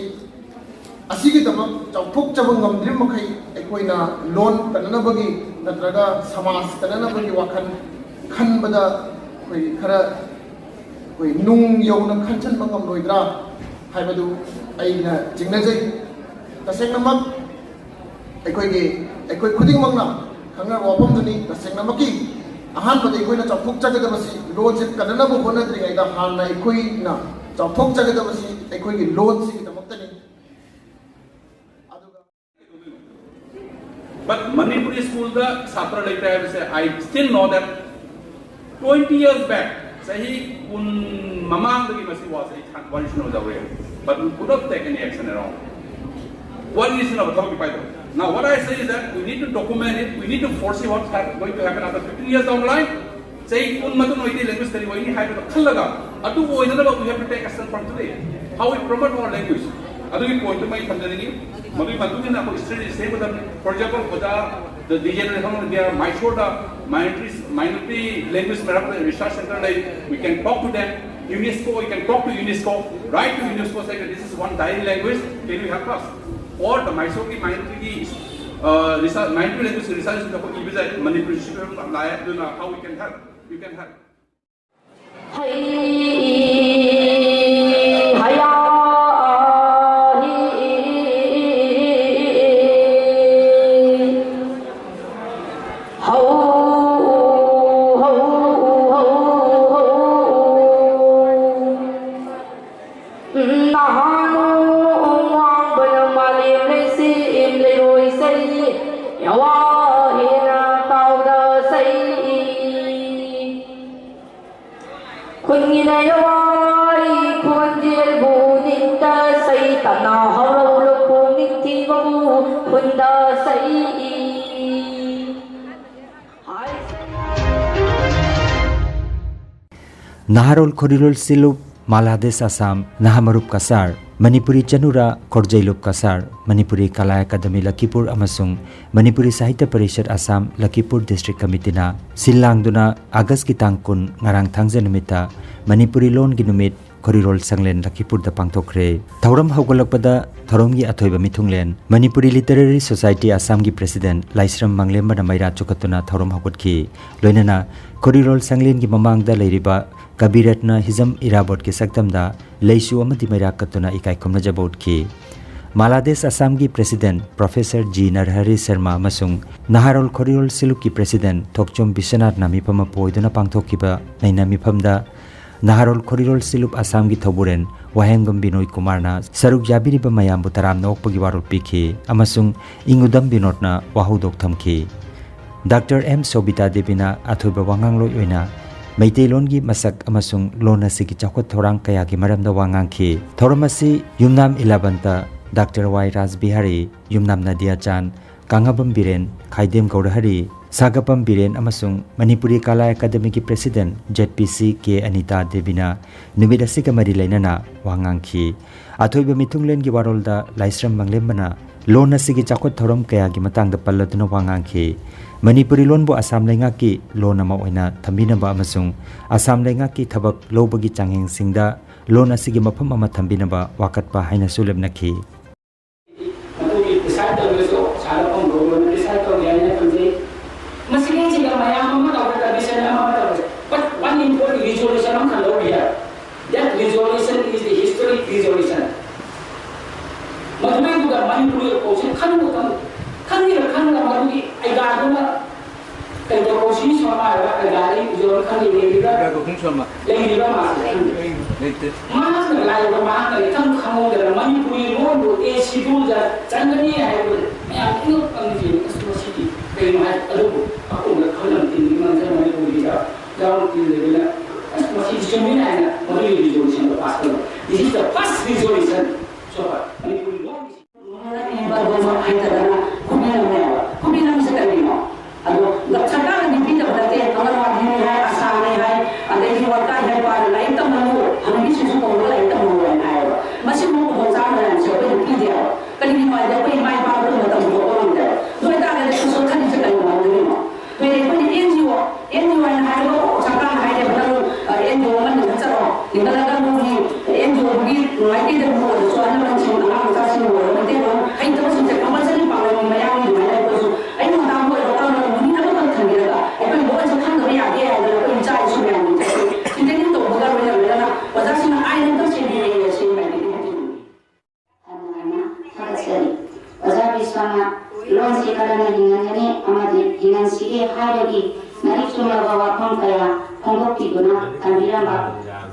ꯑꯁꯤꯒꯤꯗꯃꯛ ꯆꯥꯎꯊꯣꯛꯆꯕ ꯉꯝꯗ꯭ꯔꯤꯕ ꯃꯈꯩ ꯑꯩꯈꯣꯏꯅ ꯂꯣꯟ ꯀꯟꯅꯅꯕꯒꯤ ꯅꯠꯇ꯭ꯔꯒ ꯁꯃꯥꯖ ꯀꯟꯅꯅꯕꯒꯤ ꯋꯥꯈꯜ ꯈꯟꯕꯗ ꯑꯩꯈꯣꯏ ꯈꯔ, ꯑꯩꯈꯣꯏ ꯅꯨꯡ ꯌꯧꯅ ꯈꯟꯖꯟꯕ ꯉꯝꯂꯣꯏꯗ꯭ꯔꯥ ꯍꯥꯏꯕꯗꯨ ꯑꯩꯅ ꯆꯤꯡꯅꯖꯩ꯫ ꯇꯁꯦꯡꯅꯃꯛ ꯑꯩꯈꯣꯏꯒꯤ, ꯑꯩꯈꯣꯏ ꯈꯨꯗꯤꯡꯃꯛꯅ ꯈꯪꯅꯔꯕ ꯋꯥꯐꯝꯗꯨꯅꯤ꯫ ꯇꯁꯦꯡꯅꯃꯛꯀꯤ ꯑꯍꯥꯟꯕꯗ ꯑꯩꯈꯣꯏꯅ ꯆꯥꯎꯊꯣꯛꯆꯒꯗꯕꯁꯤ, ꯂꯣꯟꯁꯦ ꯀꯟꯅꯅꯕ ꯍꯣꯠꯅꯗ꯭ꯔꯤꯉꯩꯗ ꯍꯥꯟꯅ ꯑꯩꯈꯣꯏꯅ ꯆꯥꯎꯊꯣꯛꯆꯒꯗꯕꯁꯤ ꯑꯩꯈꯣꯏꯒꯤ ꯂꯣꯟꯁꯤꯒꯤꯗꯃꯛꯇꯅꯤ꯫ ꯑꯗꯨꯒ But Manipuri school ꯗ ꯁꯥꯇ꯭ꯔ ꯂꯩꯇꯦ ꯍꯥꯏꯕꯁꯦ, I still know that twenty years back, ꯆꯍꯤ ꯀꯨꯟ ꯃꯃꯥꯡꯗꯒꯤ ꯃꯁꯤ ꯋꯥꯁꯦ ꯑꯩ ꯋꯥꯔꯤ ꯁꯥꯟꯅꯖꯧꯔꯦ, but we could not take any action at all. ꯋꯥꯔꯤ ꯁꯥꯟꯅꯕ ꯊꯕꯛꯇꯤ ꯄꯥꯏꯗꯕ꯫ Now what I say is that we need to document it, we need to foresee what's hap- going to happen after fifteen years down the line. ꯆꯍꯤ ꯀꯨꯟ ꯃꯇꯨꯡ ꯑꯣꯏꯗꯤ language ꯀꯔꯤ ꯑꯣꯏꯅꯤ ꯍꯥꯏꯕꯗꯣ ꯈꯜꯂꯒ, ꯑꯗꯨ ꯑꯣꯏꯅꯅꯕ we have to take action from today. How we promote our language. ꯑꯗꯨꯒꯤ ꯄꯣꯏꯟꯠꯇꯨꯃ ꯑꯩ ꯊꯝꯖꯅꯤꯡꯉꯤ꯫ ꯃꯗꯨꯒꯤ ꯃꯇꯨꯡ ꯏꯟꯅ ꯑꯩꯈꯣꯏ ꯁ꯭ꯇꯔꯦꯇꯦꯖꯤ ꯁꯦꯝꯒꯗꯕꯅꯤ꯫ For example, ꯑꯣꯖꯥ, the D J National Media, ꯃꯥꯏꯁꯣꯔꯗ Manipuri, Manipuri language ꯃꯔꯝꯗ research centre ꯂꯩ, we can talk to them. UNESCO, we can talk to UNESCO, write to UNESCO, say that this is one dying language, can you help us? Or the ꯃꯥꯏꯁꯣꯔꯒꯤ ꯃꯅꯤꯄꯨꯔꯤꯒꯤ, uh, research, Manipuri language research ꯑꯩꯈꯣꯏ ꯏꯕ ꯌꯥꯏ, ꯃꯅꯤꯄꯨꯔꯤꯁꯨ ꯂꯥꯛꯑꯦ, ꯑꯗꯨꯅ how we can help? You can help. ꯈꯨꯟꯒꯤ ꯂꯩꯔꯋꯥꯏ ꯈꯣꯟꯖꯦꯜꯕꯨ ꯅꯤꯡꯇ ꯁꯩ ꯇꯞꯅ ꯍꯧꯔꯛꯎ ꯂꯧꯄꯨꯛ ꯅꯤꯡꯊꯤꯕꯕꯨ ꯈꯨꯟꯗ ꯁꯩ ꯏ꯫ Naharol Khorilol Silop ꯃꯥꯂꯥꯗꯦꯁ ꯑꯁꯥꯝ, ꯅꯍꯥꯃꯔꯨꯞ ꯀꯁꯥꯔ, ꯃꯅꯤꯄꯨꯔꯤ ꯆꯅꯨꯔꯥ, ꯈꯣꯔꯖꯩꯂꯨꯞ ꯀꯁꯥꯔ, ꯃꯅꯤꯄꯨꯔꯤ ꯀꯂꯥ ꯑꯦꯀꯥꯗꯃꯤ ꯂꯈꯤꯄꯨꯔ ꯑꯃꯁꯨꯡ ꯃꯅꯤꯄꯨꯔꯤ ꯁꯥꯍꯤꯇ꯭ꯌ ꯄꯔꯤꯁꯠ ꯑꯁꯥꯝ, ꯂꯈꯤꯄꯨꯔ ꯗꯤꯁꯇ꯭ꯔꯤꯛ ꯀꯃꯤꯇꯤꯅ ꯁꯤꯜ ꯂꯥꯡꯗꯨꯅ ꯑꯥꯒꯁꯀꯤ ꯇꯥꯡ ꯀꯨꯟ, ꯉꯔꯥꯡ ꯊꯥꯡꯖ ꯅꯨꯃꯤꯠꯇ ꯃꯅꯤꯄꯨꯔꯤ ꯂꯣꯟꯒꯤ ꯅꯨꯃꯤꯠ ꯈꯣꯔꯤꯔꯣꯜ ꯁꯪꯂꯦꯟ ꯂꯈꯤꯄꯨꯔꯗ ꯄꯥꯡꯊꯣꯛꯈ꯭ꯔꯦ꯫ ꯊꯧꯔꯝ ꯍꯧꯒꯠꯂꯛꯄꯗ ꯊꯧꯔꯝꯒꯤ ꯑꯊꯣꯏꯕ ꯃꯤꯊꯨꯡꯂꯦꯟ ꯃꯅꯤꯄꯨꯔꯤ ꯂꯤꯇꯔꯦꯔꯤ ꯁꯣꯁꯥꯏꯇꯤ ꯑꯁꯥꯝꯒꯤ ꯄ꯭ꯔꯦꯁꯤꯗꯦꯟꯠ ꯂꯥꯏꯁ꯭ꯔꯝ ꯃꯪꯂꯦꯝꯕꯅ ꯃꯩꯔꯥ ꯆꯨꯈꯠꯇꯨꯅ ꯊꯧꯔꯝ ꯍꯧꯒꯠꯈꯤ꯫ ꯂꯣꯏꯅꯅ ꯈꯣꯔꯤꯔꯣꯜ ꯁꯪꯂꯦꯟꯒꯤ ꯃꯃꯥꯡꯗ ꯂꯩꯔꯤꯕ ꯀꯕꯤꯔꯠꯅ ꯍꯤꯖꯝ ꯏꯔꯥꯕꯣꯠꯀꯤ ꯁꯛꯇꯝꯗ ꯂꯩꯁꯨ ꯑꯃꯗꯤ ꯃꯩꯔꯥ ꯀꯠꯇꯨꯅ ꯏꯀꯥꯏ ꯈꯨꯝꯅꯖꯕ ꯎꯠꯈꯤ꯫ ꯃꯥꯂꯥꯗꯦꯁ ꯑꯁꯥꯝꯒꯤ ꯄ꯭ꯔꯦꯁꯤꯗꯦꯟꯠ ꯄ꯭ꯔꯣꯐꯦꯁꯔ ꯖꯤ ꯅꯔꯍꯔꯤ ꯁꯔꯃ ꯑꯃꯁꯨꯡ ꯅꯍꯥꯔꯣꯜ ꯈꯣꯔꯤꯔꯣꯜ ꯁꯤꯂꯨꯞꯀꯤ ꯄ꯭ꯔꯦꯁꯤꯗꯦꯟꯠ ꯊꯣꯛꯆꯣꯝ ꯕꯤꯁ꯭ꯋꯅꯥꯊꯅ ꯃꯤꯐꯝ ꯑꯃ ꯄꯣꯏꯗꯨꯅ ꯄꯥꯡꯊꯣꯛꯈꯤꯕ ꯅꯩꯅ ꯃꯤꯐꯝꯗ ꯅꯍꯥꯔꯣꯜ ꯈꯣꯔꯤꯔꯣꯜ ꯁꯤꯂꯨꯞ ꯑꯁꯥꯝꯒꯤ ꯊꯧꯕꯨꯔꯦꯟ ꯋꯥꯍꯦꯡꯕꯝ ꯕꯤꯅꯣꯏ ꯀꯨꯃꯥꯔꯅ ꯁꯔꯨꯛ ꯌꯥꯕꯤꯔꯤꯕ ꯃꯌꯥꯝꯕꯨ ꯇꯔꯥꯝꯅ ꯑꯣꯛꯄꯒꯤ ꯋꯥꯔꯣꯜ ꯄꯤꯈꯤ ꯑꯃꯁꯨꯡ ꯏꯪꯎꯗꯝ ꯕꯤꯅꯣꯗꯅ ꯋꯥꯍꯧꯗꯣꯛ ꯊꯝꯈꯤ꯫ ꯗꯥꯛꯇꯔ ꯑꯦꯝ ꯁꯣꯕꯤꯇꯥ ꯗꯦꯕꯤꯅ ꯑꯊꯣꯏꯕ ꯋꯥꯉꯥꯡꯂꯣꯏ ꯑꯣꯏꯅ ꯃꯩꯇꯩꯂꯣꯟꯒꯤ ꯃꯁꯛ ꯑꯃꯁꯨꯡ ꯂꯣꯟ ꯑꯁꯤꯒꯤ ꯆꯥꯎꯈꯠ ꯊꯧꯔꯥꯡ ꯀꯌꯥꯒꯤ ꯃꯔꯝꯗ ꯋꯥ ꯉꯥꯡꯈꯤ꯫ ꯊꯧꯔꯝ ꯑꯁꯤ ꯌꯨꯝꯅꯥꯝ ꯏꯂꯥꯕꯟꯇ, ꯗꯥꯛꯇꯔ ꯋꯥꯏ ꯔꯥꯖꯕꯤꯍꯥꯔꯤ, ꯌꯨꯝꯅꯥꯝ ꯅꯗꯤꯌꯥꯆꯥꯟ, ꯀꯥꯉꯥꯕꯝ ꯕꯤꯔꯦꯟ, ꯈꯥꯏꯗꯦꯝ ꯒꯧꯔꯍꯔꯤ, ꯁꯥꯒꯄꯝ ꯕꯤꯔꯦꯟ ꯑꯃꯁꯨꯡ ꯃꯅꯤꯄꯨꯔꯤ ꯀꯂꯥ ꯑꯦꯀꯥꯗꯃꯤꯒꯤ ꯄ꯭ꯔꯦꯁꯤꯗꯦꯟꯠ ꯖꯦꯗ ꯄꯤ ꯁꯤ ꯀꯦ ꯑꯅꯤꯇꯥ ꯗꯦꯕꯤꯅ ꯅꯨꯃꯤꯠ ꯑꯁꯤꯒ ꯃꯔꯤ ꯂꯩꯅꯅ ꯋꯥ ꯉꯥꯡꯈꯤ꯫ ꯑꯊꯣꯏꯕ ꯃꯤꯊꯨꯡꯂꯦꯟꯒꯤ ꯋꯥꯔꯣꯜꯗ ꯂꯥꯏꯁ꯭ꯔꯝ ꯃꯪꯂꯦꯝꯕꯅ ꯂꯣꯟ ꯑꯁꯤꯒꯤ ꯆꯥꯎꯈꯠ ꯊꯧꯔꯝ ꯀꯌꯥꯒꯤ ꯃꯇꯥꯡꯗ ꯄꯜꯂꯗꯨꯅ ꯋꯥ ꯉꯥꯡꯈꯤ꯫ ꯃꯅꯤꯄꯨꯔꯤ ꯂꯣꯟꯕꯨ ꯑꯁꯥꯝ ꯂꯩꯉꯥꯛꯀꯤ ꯂꯣꯟ ꯑꯃ ꯑꯣꯏꯅ ꯊꯝꯕꯤꯅꯕ ꯑꯃꯁꯨꯡ ꯑꯁꯥꯝ ꯂꯩꯉꯥꯛꯀꯤ ꯊꯕꯛ ꯂꯧꯕꯒꯤ ꯆꯥꯡꯌꯦꯡꯁꯤꯡꯗ ꯂꯣꯟ ꯑꯁꯤꯒꯤ ꯃꯐꯝ ꯑꯃ ꯊꯝꯕꯤꯅꯕ ꯋꯥꯀꯠꯄ ꯍꯥꯏꯅꯁꯨ ꯂꯦꯞꯅꯈꯤ꯫ ꯃꯗꯨꯒꯤ decide ꯇꯧꯔꯒꯁꯨ ꯁꯥꯟꯅꯐꯝ ꯂꯣꯏꯅ decide ꯇꯧꯒꯦ ꯍꯥꯏꯅ ꯈꯟꯖꯩ꯫ ꯃꯁꯤꯗꯩꯁꯤꯗ ꯃꯌꯥꯝ ꯑꯃ ꯇꯧꯔꯦ, tradition ꯑꯃ ꯑꯃ ꯇꯧꯔꯦ, but one important resolution ꯑꯃꯈꯛ ꯂꯧꯕ ꯌꯥꯏ꯫ That resolution is the historic resolution. ꯃꯗꯨꯗꯩꯗꯨꯗ Manipuri ꯀꯧꯁꯤ ꯈꯟꯕ ꯈꯟ-, ꯈꯟꯒꯦꯔꯥ ꯈꯟꯗ꯭ꯔꯥ ꯃꯗꯨꯒꯤ ꯑꯥꯏꯗꯤꯌꯥꯗꯨꯃ ꯀꯩꯗꯧ ꯀꯧꯁꯤ ꯁꯣꯔꯃꯥ ꯍꯥꯏꯕ ꯑꯥꯏꯗꯤꯌꯥꯗꯤ ꯏꯖꯣꯔ ꯈꯟꯒꯦ ꯂꯩꯔꯤꯕ꯭ꯔꯥ? ꯏꯟꯗꯤꯔꯥ ꯒꯣꯀꯨꯜ ꯁꯣꯔꯃꯥ꯫ ꯂꯩꯔꯤꯕ꯭ꯔꯥ ꯃꯥꯁꯦ ꯈꯟꯗꯦ꯫ ꯂꯩꯇꯦ꯫ ꯃꯍꯥꯛꯅ ꯂꯥꯏꯔꯕ ꯃꯍꯥꯛꯅ ꯏꯈꯪ ꯈꯪꯍꯧꯗꯅ ꯃꯅꯤꯄꯨꯔꯤ ꯂꯣꯟꯕꯨ ꯑꯦ schedule ꯗ ꯆꯟꯒꯅꯤ ꯍꯥꯏꯕꯗꯨ ꯃꯌꯥꯝ ꯏꯅꯣꯛ ꯅꯣꯛꯅꯤꯡꯉꯤ꯫ ꯑꯁ ꯃꯁꯤꯗꯤ ꯀꯩꯅꯣ ꯍꯥꯏ ꯑꯗꯨꯕꯨ ꯑꯀꯣꯟꯕ ꯈꯜꯂꯝ ꯇꯤꯟꯒꯤ ꯃꯔꯛꯇ ꯃꯅꯤꯄꯨꯔꯤꯗ ꯌꯥꯎꯔꯛꯇ꯭ꯔꯤꯕꯅꯤꯅ ꯑꯁ ꯃꯁꯤꯗꯤ ꯆꯨꯝꯃꯤ ꯍꯥꯏꯅ ꯃꯗꯨꯒꯤ resolution ꯗꯣ pass ꯇꯧꯔꯦ꯫ This is the first resolution so far. Manipuri ꯂꯣꯟꯒꯤ ꯏꯕ ꯑꯗꯨꯃꯛ ꯍꯩꯇꯗꯅ ꯈꯨꯕꯤ ꯅꯝꯃꯦꯕ꯫ ꯈꯨꯕꯤ ꯅꯝꯃꯤꯁꯦ ꯀꯔꯤꯒꯤꯅꯣ? ꯑꯗꯣ ꯁꯔꯀꯥꯔꯅꯗꯤ ꯄꯤꯗꯕ ꯅꯠꯇꯦ, ꯑꯪꯒꯟꯋꯥꯗꯤꯅꯤ ꯍꯥꯏ, ꯑꯁꯥꯅꯤ ꯍꯥꯏ, ꯑꯗꯩꯗꯤ ꯋꯥꯀꯥꯏ ꯍꯥꯏ, ꯄꯥꯅ ꯂꯥꯏꯔꯤꯛ ꯇꯝꯍꯜꯂꯨ, ꯍꯪꯕꯤ ꯋꯥꯐꯝ ꯀꯌꯥ ꯐꯣꯡꯗꯣꯛꯄꯤꯗꯨꯅ ꯊꯝꯕꯤꯔꯝꯕ,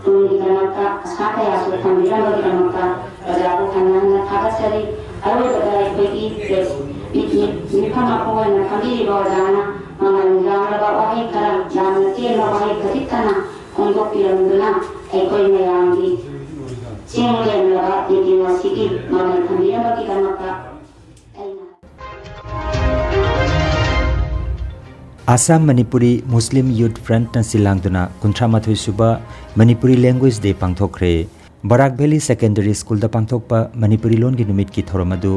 ꯇꯨꯡꯒꯤꯗꯃꯛꯇ ꯑꯁꯥ ꯀꯌꯥꯁꯨ ꯊꯝꯕꯤꯔꯝꯕꯒꯤꯗꯃꯛꯇ ꯑꯣꯖꯥꯕꯨ ꯍꯟꯅ ꯍꯟꯅ ꯊꯥꯒꯠꯆꯔꯤ꯫ ꯑꯔꯣꯏꯕꯗ ꯑꯩꯈꯣꯏꯒꯤ ꯄ꯭ꯔꯦꯁ ꯃꯤꯠꯅꯤ꯫ ꯃꯤꯐꯝ ꯑꯃ ꯑꯣꯏꯅ ꯐꯝꯕꯤꯔꯤꯕ ꯑꯣꯖꯥꯅ ꯃꯃꯜ ꯌꯥꯝꯂꯕ ꯋꯥꯍꯩ ꯈꯔ, ꯌꯥꯝꯅ ꯇꯦꯟꯕ ꯋꯥꯍꯩ ꯈꯖꯤꯛꯇꯅ ꯐꯣꯡꯗꯣꯛꯄꯤꯔꯝꯗꯨꯅ ꯑꯩꯈꯣꯏ ꯃꯌꯥꯝꯒꯤ ꯆꯤꯡ ꯂꯦꯝꯂꯕ ꯃꯤꯇꯤꯡ ꯑꯁꯤꯒꯤ ꯃꯃꯜ ꯊꯝꯕꯤꯔꯝꯕꯒꯤꯗꯃꯛꯇ ꯑꯩꯅ Assam Manipuri Muslim Youth Frontꯅ ꯁꯤꯜ ꯂꯥꯡꯗꯨꯅ ꯀꯨꯟꯊ꯭ꯔꯥ ꯃꯥꯊꯣꯏ ꯁꯨꯕ Manipuri Language Day ꯄꯥꯡꯊꯣꯛꯈ꯭ꯔꯦ꯫ ꯕꯔꯥꯛ ꯚꯦꯂꯤ ꯁꯦꯀꯦꯟꯗꯔꯤ ꯁ꯭ꯀꯨꯜꯗ ꯄꯥꯡꯊꯣꯛꯄ ꯃꯅꯤꯄꯨꯔꯤ ꯂꯣꯟꯒꯤ ꯅꯨꯃꯤꯠꯀꯤ ꯊꯧꯔꯝ ꯑꯗꯨ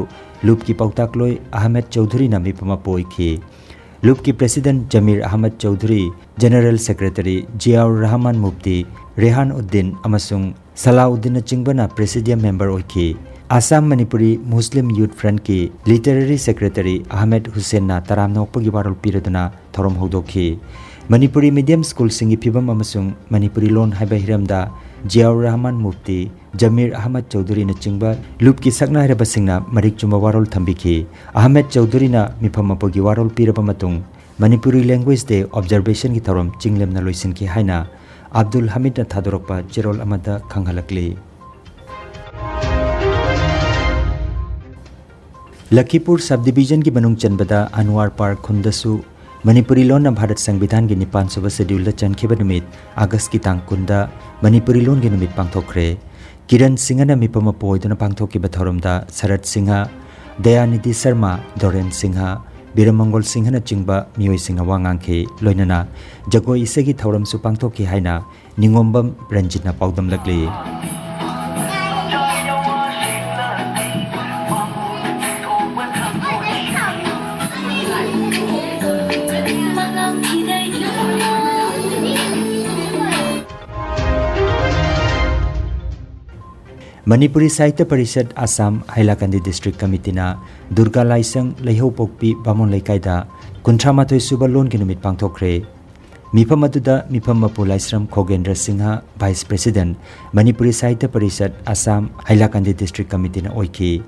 ꯂꯨꯞꯀꯤ ꯄꯥꯎꯇꯥꯛꯂꯣꯏ ꯑꯍꯃꯦꯗ ꯆꯧꯙꯨꯔꯤꯅ ꯃꯤꯐꯝ ꯑꯃ ꯑꯣꯏꯈꯤ꯫ ꯂꯨꯞꯀꯤ president ꯖꯃꯤꯔ Ahmad Chaudhuri, general secretary ꯖꯤꯌꯥꯎꯔ Rahman Mufti, ꯔꯦꯍꯥꯟ Uddin ꯑꯃꯁꯨꯡ ꯁꯂꯥꯎꯗꯤꯟꯅꯆꯤꯡꯕꯅ ꯄ꯭ꯔꯦꯁꯤꯗꯤꯌꯝ ꯃꯦꯝꯕꯔ ꯑꯣꯏꯈꯤ꯫ ꯑꯁꯥꯝ ꯃꯅꯤꯄꯨꯔꯤ ꯃꯨꯁꯂꯤꯝ ꯌꯨꯊ ꯐ꯭ꯔꯟꯠꯀꯤ ꯂꯤꯇꯔꯦꯔꯤ ꯁꯦꯀ꯭ꯔꯦꯇꯔꯤ ꯑꯍꯃꯦꯗ ꯍꯨꯁꯦꯟꯅ ꯇꯔꯥꯝꯅ ꯑꯣꯛꯄꯒꯤ ꯋꯥꯔꯣꯜ ꯄꯤꯔꯗꯨꯅ ꯊꯧꯔꯝ ꯍꯧꯗꯣꯛꯈꯤ꯫ ꯃꯅꯤꯄꯨꯔꯤ ꯃꯤꯗꯤꯌꯝ ꯁ꯭ꯀꯨꯜꯁꯤꯡꯒꯤ ꯐꯤꯕꯝ ꯑꯃꯁꯨꯡ ꯃꯅꯤꯄꯨꯔꯤ ꯂꯣꯟ ꯍꯥꯏꯕ ꯍꯤꯔꯝꯗ ꯖꯤꯌꯥꯎꯔ ꯔꯍꯃꯥꯟ ꯃꯨꯐꯇꯤ, ꯖꯃꯤꯔ ꯑꯍꯃꯗ ꯆꯧꯙꯨꯔꯤꯅꯆꯤꯡꯕ ꯂꯨꯞꯀꯤ ꯁꯛꯅꯥꯏꯔꯕꯁꯤꯡꯅ ꯃꯔꯤꯛ ꯆꯨꯝꯕ ꯋꯥꯔꯣꯜ ꯊꯝꯕꯤꯈꯤ꯫ ꯑꯍꯃꯦꯗ ꯆꯧꯙꯨꯔꯤꯅ ꯃꯤꯐꯝ ꯑꯃꯄꯨꯒꯤ ꯋꯥꯔꯣꯜ ꯄꯤꯔꯕ ꯃꯇꯨꯡ ꯃꯅꯤꯄꯨꯔꯤ ꯂꯦꯡꯒ꯭ꯋꯦꯖ ꯗꯦ ꯑꯣꯕꯖꯔꯕꯦꯁꯟꯒꯤ ꯊꯧꯔꯝ ꯆꯤꯡꯂꯦꯝꯅ ꯂꯣꯏꯁꯤꯟꯈꯤ ꯍꯥꯏꯅ ꯑꯕꯗꯨꯜ ꯍꯃꯤꯗꯅ ꯊꯥꯗꯣꯔꯛꯄ ꯆꯦꯔꯣꯜ ꯑꯃꯗ ꯈꯪꯍꯜꯂꯛꯂꯤ꯫ ꯂꯈꯤꯄꯨꯔ ꯁꯕ ꯗꯤꯕꯤꯖꯟꯒꯤ ꯃꯅꯨꯡ ꯆꯟꯕꯗ ꯑꯟꯋꯥꯔ ꯄꯥꯔꯛ ꯈꯨꯟꯗꯁꯨ ꯃꯅꯤꯄꯨꯔꯤ ꯂꯣꯟꯅ ꯚꯥꯔꯠ ꯁꯪꯕꯤꯙꯥꯟꯒꯤ ꯅꯤꯄꯥꯟ ꯁꯨꯕ ꯁꯦꯗ꯭ꯌꯨꯜꯗ ꯆꯟꯈꯤꯕ ꯅꯨꯃꯤꯠ ꯑꯥꯒꯁꯀꯤ ꯇꯥꯡ ꯀꯨꯟꯗ ꯃꯅꯤꯄꯨꯔꯤ ꯂꯣꯟꯒꯤ ꯅꯨꯃꯤꯠ ꯄꯥꯡꯊꯣꯛꯈ꯭ꯔꯦ꯫ ꯀꯤꯔꯟ ꯁꯤꯡꯍꯅ ꯃꯤꯐꯝ ꯃꯄꯨ ꯑꯣꯏꯗꯨꯅ ꯄꯥꯡꯊꯣꯛꯈꯤꯕ ꯊꯧꯔꯝꯗ ꯁꯔꯠ ꯁꯤꯡꯍ, ꯗꯌꯥꯅꯤꯙꯤ ꯁꯔꯃ, ꯗꯣꯔꯦꯟ ꯁꯤꯡꯍ, ꯕꯤꯔꯃꯪꯒꯣꯜ ꯁꯤꯡꯍꯅꯆꯤꯡꯕ ꯃꯤꯑꯣꯏꯁꯤꯡꯅ ꯋꯥ ꯉꯥꯡꯈꯤ꯫ ꯂꯣꯏꯅꯅ ꯖꯒꯣꯏ ꯏꯁꯩꯒꯤ ꯊꯧꯔꯝꯁꯨ ꯄꯥꯡꯊꯣꯛꯈꯤ ꯍꯥꯏꯅ ꯅꯤꯉꯣꯝꯕꯝ ꯔꯟꯖꯤꯠꯅ ꯄꯥꯎꯗꯝꯂꯛꯂꯤ꯫ ꯃꯅꯤꯄꯨꯔꯤ ꯁꯥꯍꯤꯇ꯭ꯌ ꯄꯔꯤꯁꯠ ꯑꯁꯥꯝ ꯍꯥꯏꯂꯥꯀꯟꯗꯤ ꯗꯤꯁꯇ꯭ꯔꯤꯛ ꯀꯃꯤꯇꯤꯅ ꯗꯨꯔꯒꯥ ꯂꯥꯏꯁꯪ, ꯂꯩꯍꯧꯄꯣꯛꯄꯤ ꯕꯥꯃꯣꯟ ꯂꯩꯀꯥꯏꯗ ꯀꯨꯟꯊ꯭ꯔꯥ ꯃꯥꯊꯣꯏ ꯁꯨꯕ ꯂꯣꯟꯒꯤ ꯅꯨꯃꯤꯠ ꯄꯥꯡꯊꯣꯛꯈ꯭ꯔꯦ꯫ ꯃꯤꯐꯝ ꯑꯗꯨꯗ ꯃꯤꯐꯝ ꯃꯄꯨ Laishram Khogendra Singh, vice president, Manipuri Sahitya Parishad Assam Hailakandi district ꯀꯃꯤꯇꯤꯅ ꯑꯣꯏꯈꯤ꯫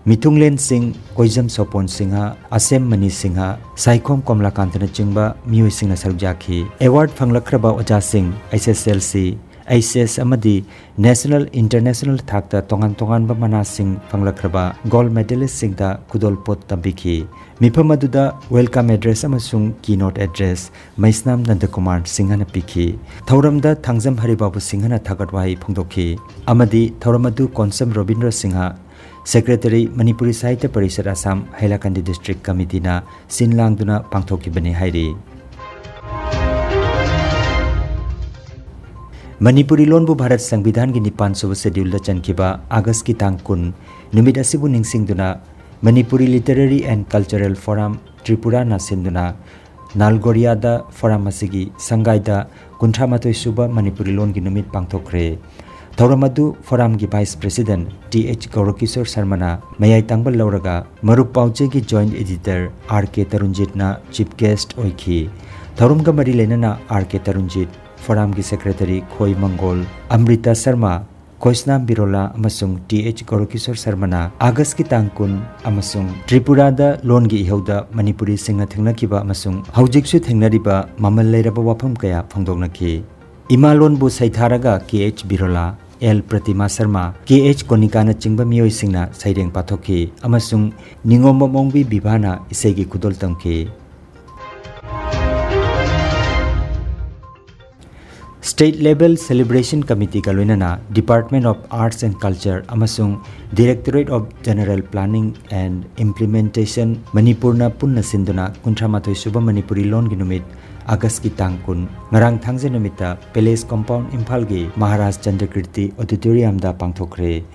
ꯃꯤꯊꯨꯡꯂꯦꯟꯁꯤꯡ ꯀꯣꯏꯖꯝ ꯁꯣꯄꯣꯟ ꯁꯤꯡꯍ, ꯑꯁꯦꯝ ꯃꯅꯤ ꯁꯤꯡꯍ, ꯁꯥꯏꯈꯣꯝ ꯀꯣꯝꯂꯥꯀꯥꯟꯇꯅꯆꯤꯡꯕ ꯃꯤꯑꯣꯏꯁꯤꯡꯅ ꯁꯔꯨꯛ ꯌꯥꯈꯤ꯫ ꯑꯦꯋꯥꯔꯗ ꯐꯪꯂꯛꯈ꯭ꯔꯕ ꯑꯣꯖꯥꯁꯤꯡ, H S L C, H S ꯑꯃꯗꯤ ꯅꯦꯁꯅꯦꯜ, ꯏꯟꯇꯔꯅꯦꯁꯅꯦꯜ ꯊꯥꯛꯇ ꯇꯣꯉꯥꯟ ꯇꯣꯉꯥꯟꯕ ꯃꯅꯥꯁꯤꯡ ꯐꯪꯂꯛꯈ꯭ꯔꯕ ꯒꯣꯜꯗ ꯃꯦꯗꯥꯂꯤꯁꯁꯤꯡꯗ ꯈꯨꯗꯣꯜꯄꯣꯠ ꯇꯝꯕꯤꯈꯤ꯫ ꯃꯤꯐꯝ ꯑꯗꯨꯗ ꯋꯦꯜꯀꯝ ꯑꯦꯗ꯭ꯔꯦꯁ ꯑꯃꯁꯨꯡ ꯀꯤꯅꯣꯠ ꯑꯦꯗ꯭ꯔꯦꯁ ꯃꯩꯁꯅꯥꯝ ꯅꯟꯗꯀꯨꯃꯥꯔ ꯁꯤꯡꯍꯅ ꯄꯤꯈꯤ꯫ ꯊꯧꯔꯝꯗ ꯊꯥꯡꯖꯝ ꯍꯔꯤꯕꯥꯕꯨ ꯁꯤꯡꯍꯅ ꯊꯥꯒꯠ ꯋꯥꯍꯩ ꯐꯣꯡꯗꯣꯛꯈꯤ ꯑꯃꯗꯤ ꯊꯧꯔꯝ ꯑꯗꯨ ꯀꯣꯟꯁꯝ ꯔꯣꯕꯤꯟꯗ꯭ꯔ ꯁꯤꯡꯍ, ꯁꯦꯀ꯭ꯔꯦꯇꯔꯤ, ꯃꯅꯤꯄꯨꯔꯤ ꯁꯥꯍꯤꯇ꯭ꯌ ꯄꯔꯤꯁꯠ ꯑꯁꯥꯝ, ꯍꯩꯂꯥꯀꯟꯗꯤ ꯗꯤꯁꯇ꯭ꯔꯤꯛ ꯀꯃꯤꯇꯤꯅ ꯁꯤꯟ ꯂꯥꯡꯗꯨꯅ ꯄꯥꯡꯊꯣꯛꯈꯤꯕꯅꯤ ꯍꯥꯏꯔꯤ꯫ ꯃꯅꯤꯄꯨꯔꯤ ꯂꯣꯟꯕꯨ ꯚꯥꯔꯠ ꯁꯪꯕꯤꯙꯥꯟꯒꯤ ꯅꯤꯄꯥꯟ ꯁꯨꯕ ꯁꯦꯗ꯭ꯌꯨꯜꯗ ꯆꯟꯈꯤꯕ ꯑꯥꯒꯁꯀꯤ ꯇꯥꯡ ꯀꯨꯟ ꯅꯨꯃꯤꯠ ꯑꯁꯤꯕꯨ ꯅꯤꯡꯁꯤꯡꯗꯨꯅ Manipuri literary and cultural forum ꯇ꯭ꯔꯤꯄꯨꯔꯥꯅ ꯁꯤꯟꯗꯨꯅ ꯅꯥꯜꯒꯣꯔꯤꯌꯥꯗ ꯐꯣꯔꯝ ꯑꯁꯤꯒꯤ ꯁꯪꯒꯥꯏꯗ ꯀꯨꯟꯊ꯭ꯔꯥ ꯃꯥꯊꯣꯏ ꯁꯨꯕ ꯃꯅꯤꯄꯨꯔꯤ ꯂꯣꯟꯒꯤ ꯅꯨꯃꯤꯠ ꯄꯥꯡꯊꯣꯛꯈ꯭ꯔꯦ꯫ ꯊꯧꯔꯝ ꯑꯗꯨ ꯐꯣꯔꯝꯒꯤ ꯚꯥꯏꯁ ꯄ꯭ꯔꯦꯁꯤꯗꯦꯟꯠ ꯇꯤ ꯑꯩꯆ ꯒꯧꯔꯀꯤꯁꯣꯔ ꯁꯔꯃꯅ ꯃꯌꯥꯏ ꯇꯥꯡꯕ ꯂꯧꯔꯒ ꯃꯔꯨꯞ ꯄꯥꯎꯆꯦꯒꯤ ꯖꯣꯏꯟꯠ ꯑꯦꯗꯤꯇꯔ ꯑꯥꯔ ꯀꯦ ꯇꯔꯨꯟꯖꯤꯠꯅ ꯆꯤꯐ ꯒꯦꯁ꯭ꯠ ꯑꯣꯏꯈꯤ꯫ ꯊꯧꯔꯝꯒ ꯃꯔꯤ ꯂꯩꯅꯅ ꯑꯥꯔ ꯀꯦ ꯇꯔꯨꯟꯖꯤꯠ, ꯐꯣꯔꯝꯒꯤ ꯁꯦꯀ꯭ꯔꯦꯇꯔꯤ ꯈꯣꯏ ꯃꯪꯒꯣꯜ, ꯑꯃ꯭ꯔꯤꯇꯥ ꯁꯔꯃ, ꯈꯣꯏꯁꯅꯥꯝ ꯕꯤꯔꯣꯂꯥ ꯑꯃꯁꯨꯡ ꯇꯤ ꯑꯩꯆ ꯒꯧꯔꯀꯤꯁꯣꯔ ꯁꯔꯃꯅ ꯑꯥꯒꯁꯀꯤ ꯇꯥꯡ ꯀꯨꯟ ꯑꯃꯁꯨꯡ ꯇ꯭ꯔꯤꯄꯨꯔꯥꯗ ꯂꯣꯟꯒꯤ ꯏꯍꯧꯗ ꯃꯅꯤꯄꯨꯔꯤꯁꯤꯡꯅ ꯊꯦꯡꯅꯈꯤꯕ ꯑꯃꯁꯨꯡ ꯍꯧꯖꯤꯛꯁꯨ ꯊꯦꯡꯅꯔꯤꯕ ꯃꯃꯜ ꯂꯩꯔꯕ ꯋꯥꯐꯝ ꯀꯌꯥ ꯐꯣꯡꯗꯣꯛꯅꯈꯤ꯫ ꯏꯃꯥ ꯂꯣꯟꯕꯨ ꯁꯩꯊꯥꯔꯒ ꯀꯦ ꯑꯩꯆ ꯕꯤꯔꯣꯂꯥ, ꯑꯦꯜ ꯄ꯭ꯔꯇꯤꯃꯥ ꯁꯔꯃ, ꯀꯦ ꯑꯩꯆ ꯀꯣꯅꯤꯀꯥꯅꯆꯤꯡꯕ ꯃꯤꯑꯣꯏꯁꯤꯡꯅ ꯁꯩꯔꯦꯡ ꯄꯥꯊꯣꯛꯈꯤ ꯑꯃꯁꯨꯡ ꯅꯤꯉꯣꯝꯕꯝ ꯑꯣꯡꯕꯤ ꯕꯤꯚꯥꯅ ꯏꯁꯩꯒꯤ ꯈꯨꯗꯣꯜ ꯇꯝꯈꯤ꯫ State Level Celebration Committeeꯒ ꯂꯣꯏꯅꯅ Department of Arts and Culture ꯑꯃꯁꯨꯡ Directorate of General Planning and Implementation ꯃꯅꯤꯄꯨꯔꯅ ꯄꯨꯟꯅ ꯁꯤꯟꯗꯨꯅ ꯀꯨꯟꯊ꯭ꯔꯥ ꯃꯥꯊꯣꯏ ꯁꯨꯕ ꯃꯅꯤꯄꯨꯔꯤ ꯂꯣꯟꯒꯤ ꯅꯨꯃꯤꯠ ꯑꯥꯒꯁꯀꯤ ꯇꯥꯡ ꯀꯨꯟ, ꯉꯔꯥꯡ ꯊꯥꯡꯖ ꯅꯨꯃꯤꯠꯇ Palace Compound ꯏꯝꯐꯥꯜꯒꯤ ꯃꯍꯥꯔꯥꯖ ꯆꯟꯗ꯭ꯔꯀꯤꯔꯇꯤ ꯑꯣꯗꯤꯇꯣꯔꯤꯌꯝꯗ ꯄꯥꯡꯊꯣꯛꯈ꯭ꯔꯦ꯫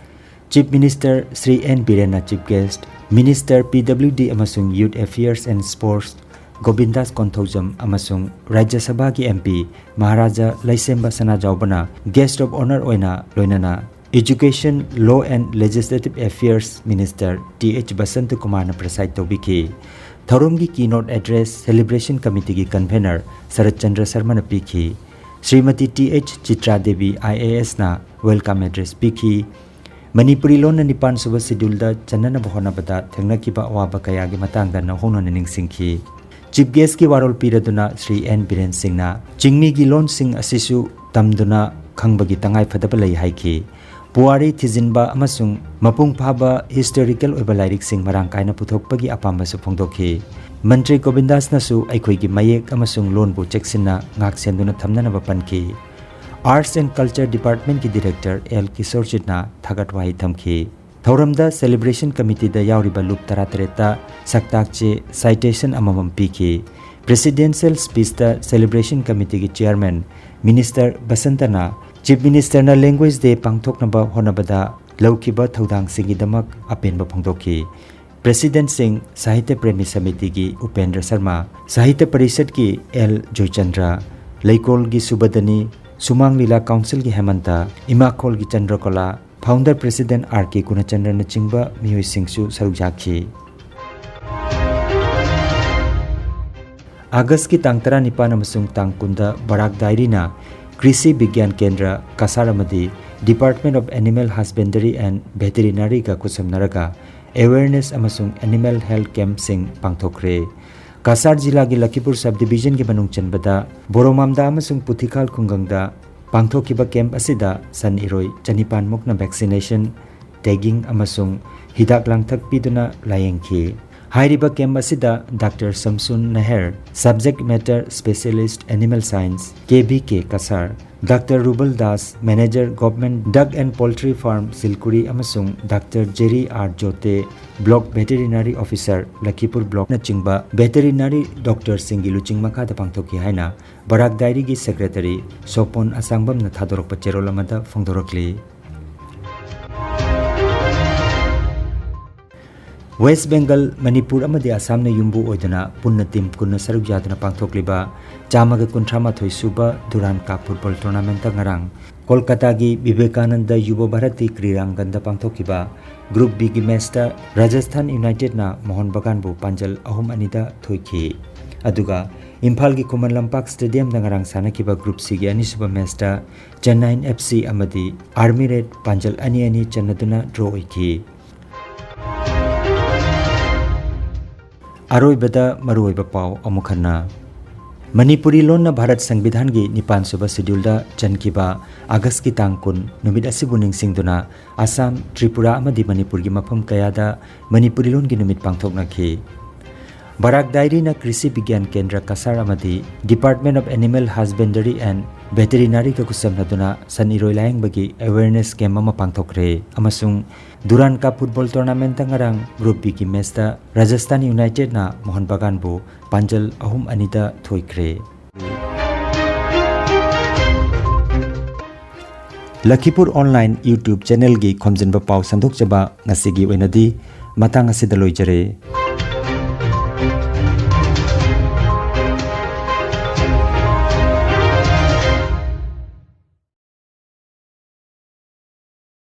ꯆꯤꯐ ꯃꯤꯅꯤꯁꯇꯔ ꯁ꯭ꯔꯤ ꯑꯦꯟ ꯕꯤꯔꯦꯟꯅ chief guest, minister P W D ꯑꯃꯁꯨꯡ youth affairs and sports Govindas Konthoujam ꯑꯃꯁꯨꯡ ꯔꯥꯖ꯭ꯌ ꯁꯚꯥꯒꯤ ꯑꯦꯝ ꯄꯤ ꯃꯍꯥꯔꯥꯖꯥ ꯂꯩꯁꯦꯝꯕ ꯁꯅꯥꯖꯥꯎꯕꯅ ꯒꯦꯁ꯭ꯠ ꯑꯣꯐ ꯑꯣꯅꯔ ꯑꯣꯏꯅ ꯂꯣꯏꯅꯅ Education, Law and Legislative Affairs Minister T H Basanta ꯀꯨꯃꯥꯔꯅ ꯄ꯭ꯔꯦꯁꯥꯏꯗ ꯇꯧꯕꯤꯈꯤ꯫ ꯊꯧꯔꯝꯒꯤ ꯀꯤꯅꯣꯠ ꯑꯦꯗ꯭ꯔꯦꯁ ꯁꯦꯂꯦꯕ꯭ꯔꯦꯁꯟ ꯀꯃꯤꯇꯤꯒꯤ ꯀꯟꯚꯦꯅꯔ ꯁꯔꯠ ꯆꯟꯗ꯭ꯔ ꯁꯔꯃꯅ ꯄꯤꯈꯤ꯫ Shrimati T H Chitra Devi I A ꯑꯦꯁꯅ ꯋꯦꯜꯀꯝ ꯑꯦꯗ꯭ꯔꯦꯁ ꯄꯤꯈꯤ꯫ ꯃꯅꯤꯄꯨꯔꯤ ꯂꯣꯟꯅ ꯅꯤꯄꯥꯟ ꯁꯨꯕ ꯁꯦꯗ꯭ꯌꯨꯜꯗ ꯆꯟꯅꯅꯕ ꯍꯣꯠꯅꯕꯗ ꯊꯦꯡꯅꯈꯤꯕ ꯑꯋꯥꯕ ꯀꯌꯥꯒꯤ ꯃꯇꯥꯡꯗ ꯅꯧꯍꯧꯅꯅ ꯅꯤꯡꯁꯤꯡꯈꯤ꯫ ꯆꯤꯐ ꯒꯦꯁ꯭ꯠꯀꯤ ꯋꯥꯔꯣꯜ ꯄꯤꯔꯗꯨꯅ ꯁ꯭ꯔꯤ ꯑꯦꯟ ꯕꯤꯔꯦꯟ ꯁꯤꯡꯅ ꯆꯤꯡꯃꯤꯒꯤ ꯂꯣꯟꯁꯤꯡ ꯑꯁꯤꯁꯨ ꯇꯝꯗꯨꯅ ꯈꯪꯕꯒꯤ ꯇꯉꯥꯏ ꯐꯗꯕ ꯂꯩ ꯍꯥꯏꯈꯤ꯫ ꯄꯨꯋꯥꯔꯤ ꯊꯤꯖꯤꯟꯕ ꯑꯃꯁꯨꯡ ꯃꯄꯨꯡ ꯐꯥꯕ ꯍꯤꯁꯇꯣꯔꯤꯀꯦꯜ ꯑꯣꯏꯕ ꯂꯥꯏꯔꯤꯛꯁꯤꯡ ꯃꯔꯥꯡ ꯀꯥꯏꯅ ꯄꯨꯊꯣꯛꯄꯒꯤ ꯑꯄꯥꯝꯕꯁꯨ ꯐꯣꯡꯗꯣꯛꯈꯤ꯫ ꯃꯟꯇ꯭ꯔꯤ ꯒꯣꯕꯤꯟꯗꯥꯁꯅꯁꯨ ꯑꯩꯈꯣꯏꯒꯤ ꯃꯌꯦꯛ ꯑꯃꯁꯨꯡ ꯂꯣꯟꯕꯨ ꯆꯦꯛꯁꯤꯟꯅ ꯉꯥꯛ ꯁꯦꯟꯗꯨꯅ ꯊꯝꯅꯅꯕ ꯄꯟꯈꯤ꯫ ꯑꯥꯔꯠꯁ ꯑꯦꯟ ꯀꯜꯆꯔ ꯗꯤꯄꯥꯔꯠꯃꯦꯟꯠꯀꯤ ꯗꯤꯔꯦꯛꯇꯔ ꯑꯦꯜ ꯀꯤꯁꯣꯔꯖꯤꯠꯅ ꯊꯥꯒꯠ ꯋꯥꯍꯩ ꯊꯝꯈꯤ꯫ ꯊꯧꯔꯝꯗ ꯁꯦꯂꯦꯕ꯭ꯔꯦꯁꯟ ꯀꯃꯤꯇꯤꯗ ꯌꯥꯎꯔꯤꯕ ꯂꯨꯞ ꯇꯔꯥꯇꯔꯦꯠꯇ ꯁꯛꯇꯥꯛ ꯆꯦ, ꯁꯥꯏꯇꯦꯁꯟ ꯑꯃꯃꯝ ꯄꯤꯈꯤ꯫ ꯄ꯭ꯔꯦꯁꯤꯗꯦꯟꯁꯤꯌꯦꯜ ꯁ꯭ꯄꯤꯆꯇ ꯁꯦꯂꯦꯕ꯭ꯔꯦꯁꯟ ꯀꯃꯤꯇꯤꯒꯤ ꯆꯤꯌꯔꯃꯦꯟ ꯃꯤꯅꯤꯁꯇꯔ ꯕꯁꯟꯇꯅ ꯆꯤꯐ ꯃꯤꯅꯤꯁꯇꯔꯅ ꯂꯦꯡꯒ꯭ꯋꯦꯖ ꯗꯦ ꯄꯥꯡꯊꯣꯛꯅꯕ ꯍꯣꯠꯅꯕꯗ ꯂꯧꯈꯤꯕ ꯊꯧꯗꯥꯡꯁꯤꯡꯒꯤꯗꯃꯛ ꯑꯄꯦꯟꯕ ꯐꯣꯡꯗꯣꯛꯈꯤ꯫ ꯄ꯭ꯔꯦꯁꯤꯗꯦꯟꯠꯁꯤꯡ, ꯁꯥꯍꯤꯇ꯭ꯌ ꯄ꯭ꯔꯦꯃꯤ ꯁꯃꯤꯇꯤꯒꯤ ꯎꯄꯦꯟꯗ꯭ꯔ ꯁꯔꯃ, ꯁꯥꯍꯤꯇ꯭ꯌ ꯄꯔꯤꯁꯠꯀꯤ ꯑꯦꯜ ꯖꯣꯏꯆꯟꯗ꯭ꯔ, ꯂꯩꯀꯣꯜꯒꯤ ꯁꯨꯕꯗꯅꯤ, ꯁꯨꯃꯥꯡ ꯂꯤꯂꯥ ꯀꯥꯎꯟꯁꯤꯜꯒꯤ ꯍꯦꯃꯟꯇ, ꯏꯃꯥꯈꯣꯜꯒꯤ ꯆꯟꯗ꯭ꯔꯀꯣꯂꯥ, ꯐꯥꯎꯟꯗꯔ ꯄ꯭ꯔꯦꯁꯤꯗꯦꯟꯠ ꯑꯥꯔ ꯀꯦ ꯒꯨꯅꯆꯟꯗ꯭ꯔꯅꯆꯤꯡꯕ ꯃꯤꯑꯣꯏꯁꯤꯡꯁꯨ ꯁꯔꯨꯛ ꯌꯥꯈꯤ꯫ ꯑꯥꯒꯁꯀꯤ ꯇꯥꯡ ꯇꯔꯥꯅꯤꯄꯥꯟ ꯑꯃꯁꯨꯡ ꯇꯥꯡ ꯀꯨꯟꯗ ꯕꯔꯥꯛ ꯗꯥꯏꯔꯤꯅ ꯀ꯭ꯔꯤꯁꯤ ꯕꯤꯒ꯭ꯌꯥꯟ ꯀꯦꯟꯗ꯭ꯔ, ꯀꯁꯥꯔ ꯑꯃꯗꯤ Department of Animal Husbandry and Veterinary ꯒ ꯈꯨꯠꯁꯝꯅꯔꯒ ꯑꯦꯋꯦꯌꯔꯅꯦꯁ ꯑꯃꯁꯨꯡ ꯑꯦꯅꯤꯃꯦꯜ ꯍꯦꯜꯊ ꯀꯦꯝꯞꯁꯤꯡ ꯄꯥꯡꯊꯣꯛꯈ꯭ꯔꯦ꯫ ꯀꯁꯥꯔ ꯖꯤꯂꯥꯒꯤ ꯂꯈꯤꯄꯨꯔ ꯁꯕ ꯗꯤꯕꯤꯖꯟꯒꯤ ꯃꯅꯨꯡ ꯆꯟꯕꯗ ꯕꯣꯔꯣꯃꯥꯝꯗꯥ ꯑꯃꯁꯨꯡ ꯄꯨꯊꯤꯈꯥꯜ ꯈꯨꯡꯒꯪꯗ ꯄꯥꯡꯊꯣꯛꯈꯤꯕ ꯀꯦꯝꯞ ꯑꯁꯤꯗ ꯁꯟ ꯏꯔꯣꯏ ꯆꯅꯤꯄꯥꯟ ꯃꯨꯛꯅ ꯚꯦꯛꯁꯤꯅꯦꯁꯟ, ꯇꯦꯒꯤꯡ ꯑꯃꯁꯨꯡ ꯍꯤꯗꯥꯛ ꯂꯥꯡꯊꯛ ꯄꯤꯗꯨꯅ ꯂꯥꯌꯦꯡꯈꯤ꯫ ꯍꯥꯏꯔꯤꯕ ꯀꯦꯝꯞ ꯑꯁꯤꯗ doctor Samsun Nahar, Subject Matter Specialist Animal Science, K V K Cachar, doctor Rubul Das, Manager Government Duck and Poultry Farm Silkuri ꯑꯃꯁꯨꯡ doctor Jerry R Jote, Block Veterinary Officer Lakhipur ꯕ꯭ꯂꯣꯛꯅꯆꯤꯡꯕ ꯚꯦꯇꯦꯔꯤꯅꯔꯤ ꯗꯣꯛꯇꯔꯁꯤꯡꯒꯤ ꯂꯨꯆꯤꯡ ꯃꯈꯥꯗ ꯄꯥꯡꯊꯣꯛꯈꯤ ꯍꯥꯏꯅ ꯕꯔꯥꯛ ꯗꯥꯏꯔꯤꯒꯤ ꯁꯦꯀ꯭ꯔꯦꯇꯔꯤ ꯁꯣꯄꯣꯟ ꯑꯁꯥꯡꯕꯝꯅ ꯊꯥꯗꯣꯔꯛꯄ ꯆꯦꯔꯣꯜ ꯑꯃꯗ ꯐꯣꯡꯗꯣꯔꯛꯂꯤ꯫ ꯋꯦꯁ꯭ꯠ ꯕꯦꯡꯒꯜ, ꯃꯅꯤꯄꯨꯔ ꯑꯃꯗꯤ ꯑꯁꯥꯝꯅ ꯌꯨꯝꯕꯨ ꯑꯣꯏꯗꯨꯅ ꯄꯨꯟꯅ ꯇꯤꯝ ꯀꯨꯟꯅ ꯁꯔꯨꯛ ꯌꯥꯗꯨꯅ ꯄꯥꯡꯊꯣꯛꯂꯤꯕ ꯆꯥꯝꯃꯒ ꯀꯨꯟꯊ꯭ꯔꯥ ꯃꯥꯊꯣꯏ ꯁꯨꯕ ꯗꯨꯔꯥꯟ ꯀꯞ ꯐꯨꯠꯕꯣꯜ ꯇꯣꯔꯅꯥꯃꯦꯟꯠꯇ ꯉꯔꯥꯡ ꯀꯣꯜꯀꯇꯥꯒꯤ ꯕꯤꯕꯦꯀꯥꯅꯟꯗ ꯌꯨꯕ ꯚꯥꯔꯇꯤ ꯀ꯭ꯔꯤꯔꯥꯡꯒꯟꯗ ꯄꯥꯡꯊꯣꯛꯈꯤꯕ ꯒ꯭ꯔꯨꯞ ꯕꯤꯒꯤ ꯃꯦꯆꯇ ꯔꯥꯖꯁꯊꯥꯟ ꯌꯨꯅꯥꯏꯇꯦꯗꯅ ꯃꯣꯍꯟ ꯕꯒꯥꯟꯕꯨ ꯄꯥꯟꯖꯜ ꯑꯍꯨꯝ ꯑꯅꯤꯗ ꯊꯣꯏꯈꯤ꯫ ꯑꯗꯨꯒ ꯏꯝꯐꯥꯜꯒꯤ ꯈꯨꯃꯟ ꯂꯝꯄꯥꯛ ꯁ꯭ꯇꯦꯗꯤꯌꯝꯗ ꯉꯔꯥꯡ ꯁꯥꯟꯅꯈꯤꯕ ꯒ꯭ꯔꯨꯞ ꯁꯤꯒꯤ ꯑꯅꯤꯁꯨꯕ ꯃꯦꯆꯇ ꯆꯦꯟꯅꯥꯏꯟ ꯑꯦꯐ ꯁꯤ ꯑꯃꯗꯤ ꯑꯥꯔꯃꯤ ꯔꯦꯗ ꯄꯥꯟꯖꯜ ꯑꯅꯤ ꯑꯅꯤ ꯆꯟꯅꯗꯨꯅ ꯗ꯭ꯔꯣ ꯑꯣꯏꯈꯤ꯫ ꯑꯔꯣꯏꯕꯗ ꯃꯔꯨꯑꯣꯏꯕ ꯄꯥꯎ ꯑꯃꯨꯛ ꯍꯟꯅ꯫ ꯃꯅꯤꯄꯨꯔꯤ ꯂꯣꯟꯅ ꯚꯥꯔꯠ ꯁꯪꯕꯤꯙꯥꯟꯒꯤ ꯅꯤꯄꯥꯟ ꯁꯨꯕ ꯁꯦꯗ꯭ꯌꯨꯜꯗ ꯆꯟꯈꯤꯕ ꯑꯥꯒꯁꯀꯤ ꯇꯥꯡ ꯀꯨꯟ ꯅꯨꯃꯤꯠ ꯑꯁꯤꯕꯨ ꯅꯤꯡꯁꯤꯡꯗꯨꯅ ꯑꯁꯥꯝ, ꯇ꯭ꯔꯤꯄꯨꯔꯥ ꯑꯃꯗꯤ ꯃꯅꯤꯄꯨꯔꯒꯤ ꯃꯐꯝ ꯀꯌꯥꯗ ꯃꯅꯤꯄꯨꯔꯤ ꯂꯣꯟꯒꯤ ꯅꯨꯃꯤꯠ ꯄꯥꯡꯊꯣꯛꯅꯈꯤ꯫ ꯕꯔꯥꯛ ꯗꯥꯏꯔꯤꯅ ꯀ꯭ꯔꯤꯁꯤ ꯕꯤꯒ꯭ꯌꯥꯟ ꯀꯦꯟꯗ꯭ꯔ ꯀꯁꯥꯔ ꯑꯃꯗꯤ Department of Animal Husbandry and Veterinaryꯒ ꯈꯨꯠꯁꯝꯅꯗꯨꯅ ꯁꯟ ꯏꯔꯣꯏ ꯂꯥꯌꯦꯡꯕꯒꯤ awareness camp ꯑꯃ ꯄꯥꯡꯊꯣꯛꯈ꯭ꯔꯦ ꯑꯃꯁꯨꯡ ꯗꯨꯔꯥꯟ ꯀꯞ ꯐꯨꯠꯕꯣꯜ ꯇꯣꯔꯅꯥꯃꯦꯟꯠꯇ ꯉꯔꯥꯡ ꯒ꯭ꯔꯨꯞ ꯕꯤꯒꯤ ꯃꯦꯆꯇ ꯔꯥꯖꯁꯊꯥꯟ ꯌꯨꯅꯥꯏꯇꯦꯗꯅ ꯃꯣꯍꯟ ꯕꯒꯥꯟꯕꯨ ꯄꯥꯟꯖꯜ ꯑꯍꯨꯝ ꯑꯅꯤꯗ ꯊꯣꯏꯈ꯭ꯔꯦ꯫ ꯂꯈꯤꯄꯨꯔ ꯑꯣꯟꯂꯥꯏꯟ YouTube ꯆꯦꯅꯦꯜꯒꯤ ꯈꯣꯝꯖꯤꯟꯕ ꯄꯥꯎ ꯁꯟꯗꯣꯛꯆꯕ ꯉꯁꯤꯒꯤ ꯑꯣꯏꯅꯗꯤ ꯃꯇꯥꯡ ꯑꯁꯤꯗ ꯂꯣꯏꯖꯔꯦ꯫